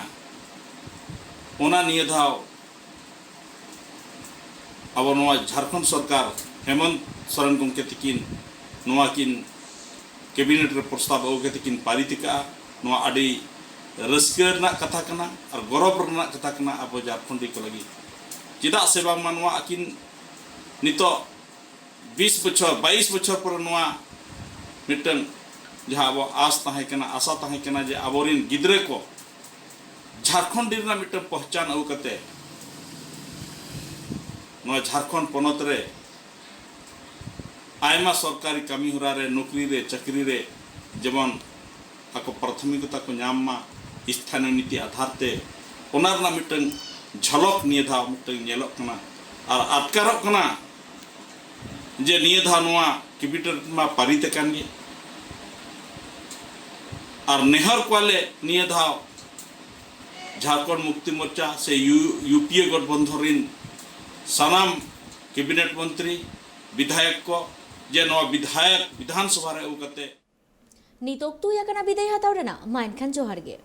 ᱚᱱᱟ ᱱᱤᱭᱟᱹ ᱫᱷᱟᱣ ᱟᱵᱚ ᱱᱚᱣᱟ ᱡᱷᱟᱲᱠᱷᱚᱸᱰ ᱥᱚᱨᱠᱟᱨ ᱦᱮᱢᱚᱱᱛ ᱥᱚᱨᱮᱱ ᱜᱚᱢᱠᱮ ᱛᱤᱠᱤᱱ ᱱᱚᱣᱟ ᱠᱤᱱ ᱠᱮᱵᱤᱱᱮᱴ ᱨᱮ ᱯᱨᱚᱥᱛᱟᱵ ᱟᱹᱜᱩ ᱠᱟᱛᱮ ᱠᱤᱱ ᱯᱟᱨᱤᱛ ᱟᱠᱟᱫᱼᱟ᱾ ᱱᱚᱣᱟ ᱟᱹᱰᱤ ᱨᱟᱹᱥᱠᱟᱹ ᱨᱮᱱᱟᱜ ᱠᱟᱛᱷᱟ ᱠᱟᱱᱟ ᱟᱨ ᱜᱚᱨᱚᱵᱽ ᱨᱮᱱᱟᱜ ᱠᱟᱛᱷᱟ ᱠᱟᱱᱟ ᱟᱵᱚ ᱡᱷᱟᱲᱠᱷᱚᱸᱰᱤ ᱠᱚ ᱞᱟᱹᱜᱤᱫ᱾ ᱪᱮᱫᱟᱜ ᱥᱮ ᱵᱟᱝᱢᱟ ᱱᱚᱣᱟ ᱟᱹᱠᱤᱱ ᱱᱤᱛᱚᱜ ᱵᱤᱥ ᱵᱚᱪᱷᱚᱨ, ᱵᱟᱭᱤᱥ ᱵᱚᱪᱷᱚᱨ ᱯᱚᱨᱮ ᱱᱚᱣᱟ ᱢᱤᱫᱴᱟᱝ ᱡᱟᱦᱟᱸ ᱟᱵᱚ ᱟᱸᱥ ᱛᱟᱦᱮᱸ ᱠᱟᱱᱟ, ᱟᱥᱟ ᱛᱟᱦᱮᱸ ᱠᱟᱱᱟ ᱡᱮ ᱟᱵᱚᱨᱮᱱ ᱜᱤᱫᱽᱨᱟᱹ ᱠᱚ ᱡᱷᱟᱲᱠᱷᱚᱸᱰ ᱨᱮᱱᱟᱜ ᱢᱤᱫᱴᱟᱝ ᱯᱚᱦᱪᱟᱱ ᱟᱹᱜᱩ ᱠᱟᱛᱮ ᱱᱚᱣᱟ ᱡᱷᱟᱲᱠᱷᱚᱸᱰ ᱯᱚᱱᱚᱛ ᱨᱮ ᱟᱭᱢᱟ ᱥᱚᱨᱠᱟᱨᱤ ᱠᱟᱹᱢᱤ ᱦᱚᱨᱟ ᱨᱮ, ᱱᱚᱠᱨᱤ ᱨᱮ, ᱪᱟᱹᱠᱨᱤ ᱨᱮ ᱡᱮᱢᱚᱱ ᱟᱠᱚ ᱯᱨᱟᱛᱷᱚᱢᱤᱠᱚᱛᱟ ᱠᱚ ᱧᱟᱢ ᱢᱟ ᱥᱛᱷᱟᱱᱤᱭᱚ ᱱᱤᱛᱤ ᱟᱫᱷᱟᱨ ᱛᱮ, ᱚᱱᱟ ᱨᱮᱱᱟᱜ ᱢᱤᱫᱴᱟᱝ ᱡᱷᱚᱞᱚᱠ ᱱᱤᱭᱟᱹ ᱫᱷᱟᱣ ᱢᱤᱫᱴᱟᱝ ᱧᱮᱞᱚᱜ ᱠᱟᱱᱟ᱾ ᱟᱨ ᱟᱴᱠᱟᱨᱚᱜ ᱠᱟᱱᱟ ᱡᱮ ᱱᱤᱭᱟᱹ ᱫᱷᱟᱣ ᱱᱚᱣᱟ ᱠᱮᱵᱤᱱᱮᱴ ᱢᱟ ᱯᱟᱨᱤᱛ ᱟᱠᱟᱱ ᱜᱮ, ᱟᱨ ᱱᱮᱦᱚᱨ ᱠᱚᱣᱟᱞᱮ ᱱᱤᱭᱟᱹ ᱫᱷᱟᱣ ᱡᱷᱟᱲᱠᱷᱚᱸᱰ ᱢᱩᱠᱛᱤ ᱢᱳᱨᱪᱟ ᱥᱮ ᱭᱩ-, ᱭᱩᱯᱤᱮ ᱜᱚᱴᱵᱚᱱᱫᱷᱚᱱ ᱨᱤᱱ ᱥᱟᱱᱟᱢ ᱠᱮᱵᱤᱱᱮᱴ ᱢᱚᱱᱛᱨᱤ, ᱵᱤᱫᱷᱟᱭᱚᱠ ᱠᱚ ᱡᱮ ᱱᱚᱣᱟ ᱵᱤᱫᱷᱟᱭᱚᱠ ᱵᱤᱫᱷᱟᱱ ᱥᱚᱵᱷᱟ ᱨᱮ ᱟᱹᱜᱩ ᱠᱟᱛᱮ ᱱᱤᱛ ᱚᱠᱛᱚ ᱦᱩᱭ ᱟᱠᱟᱱᱟ ᱵᱤᱫᱟᱹᱭ ᱦᱟᱛᱟᱣ ᱨᱮᱱᱟᱜ᱾ ᱢᱟ ᱮᱱᱠᱷᱟᱱ ᱡᱚᱦᱟᱨ ᱜᱮ᱾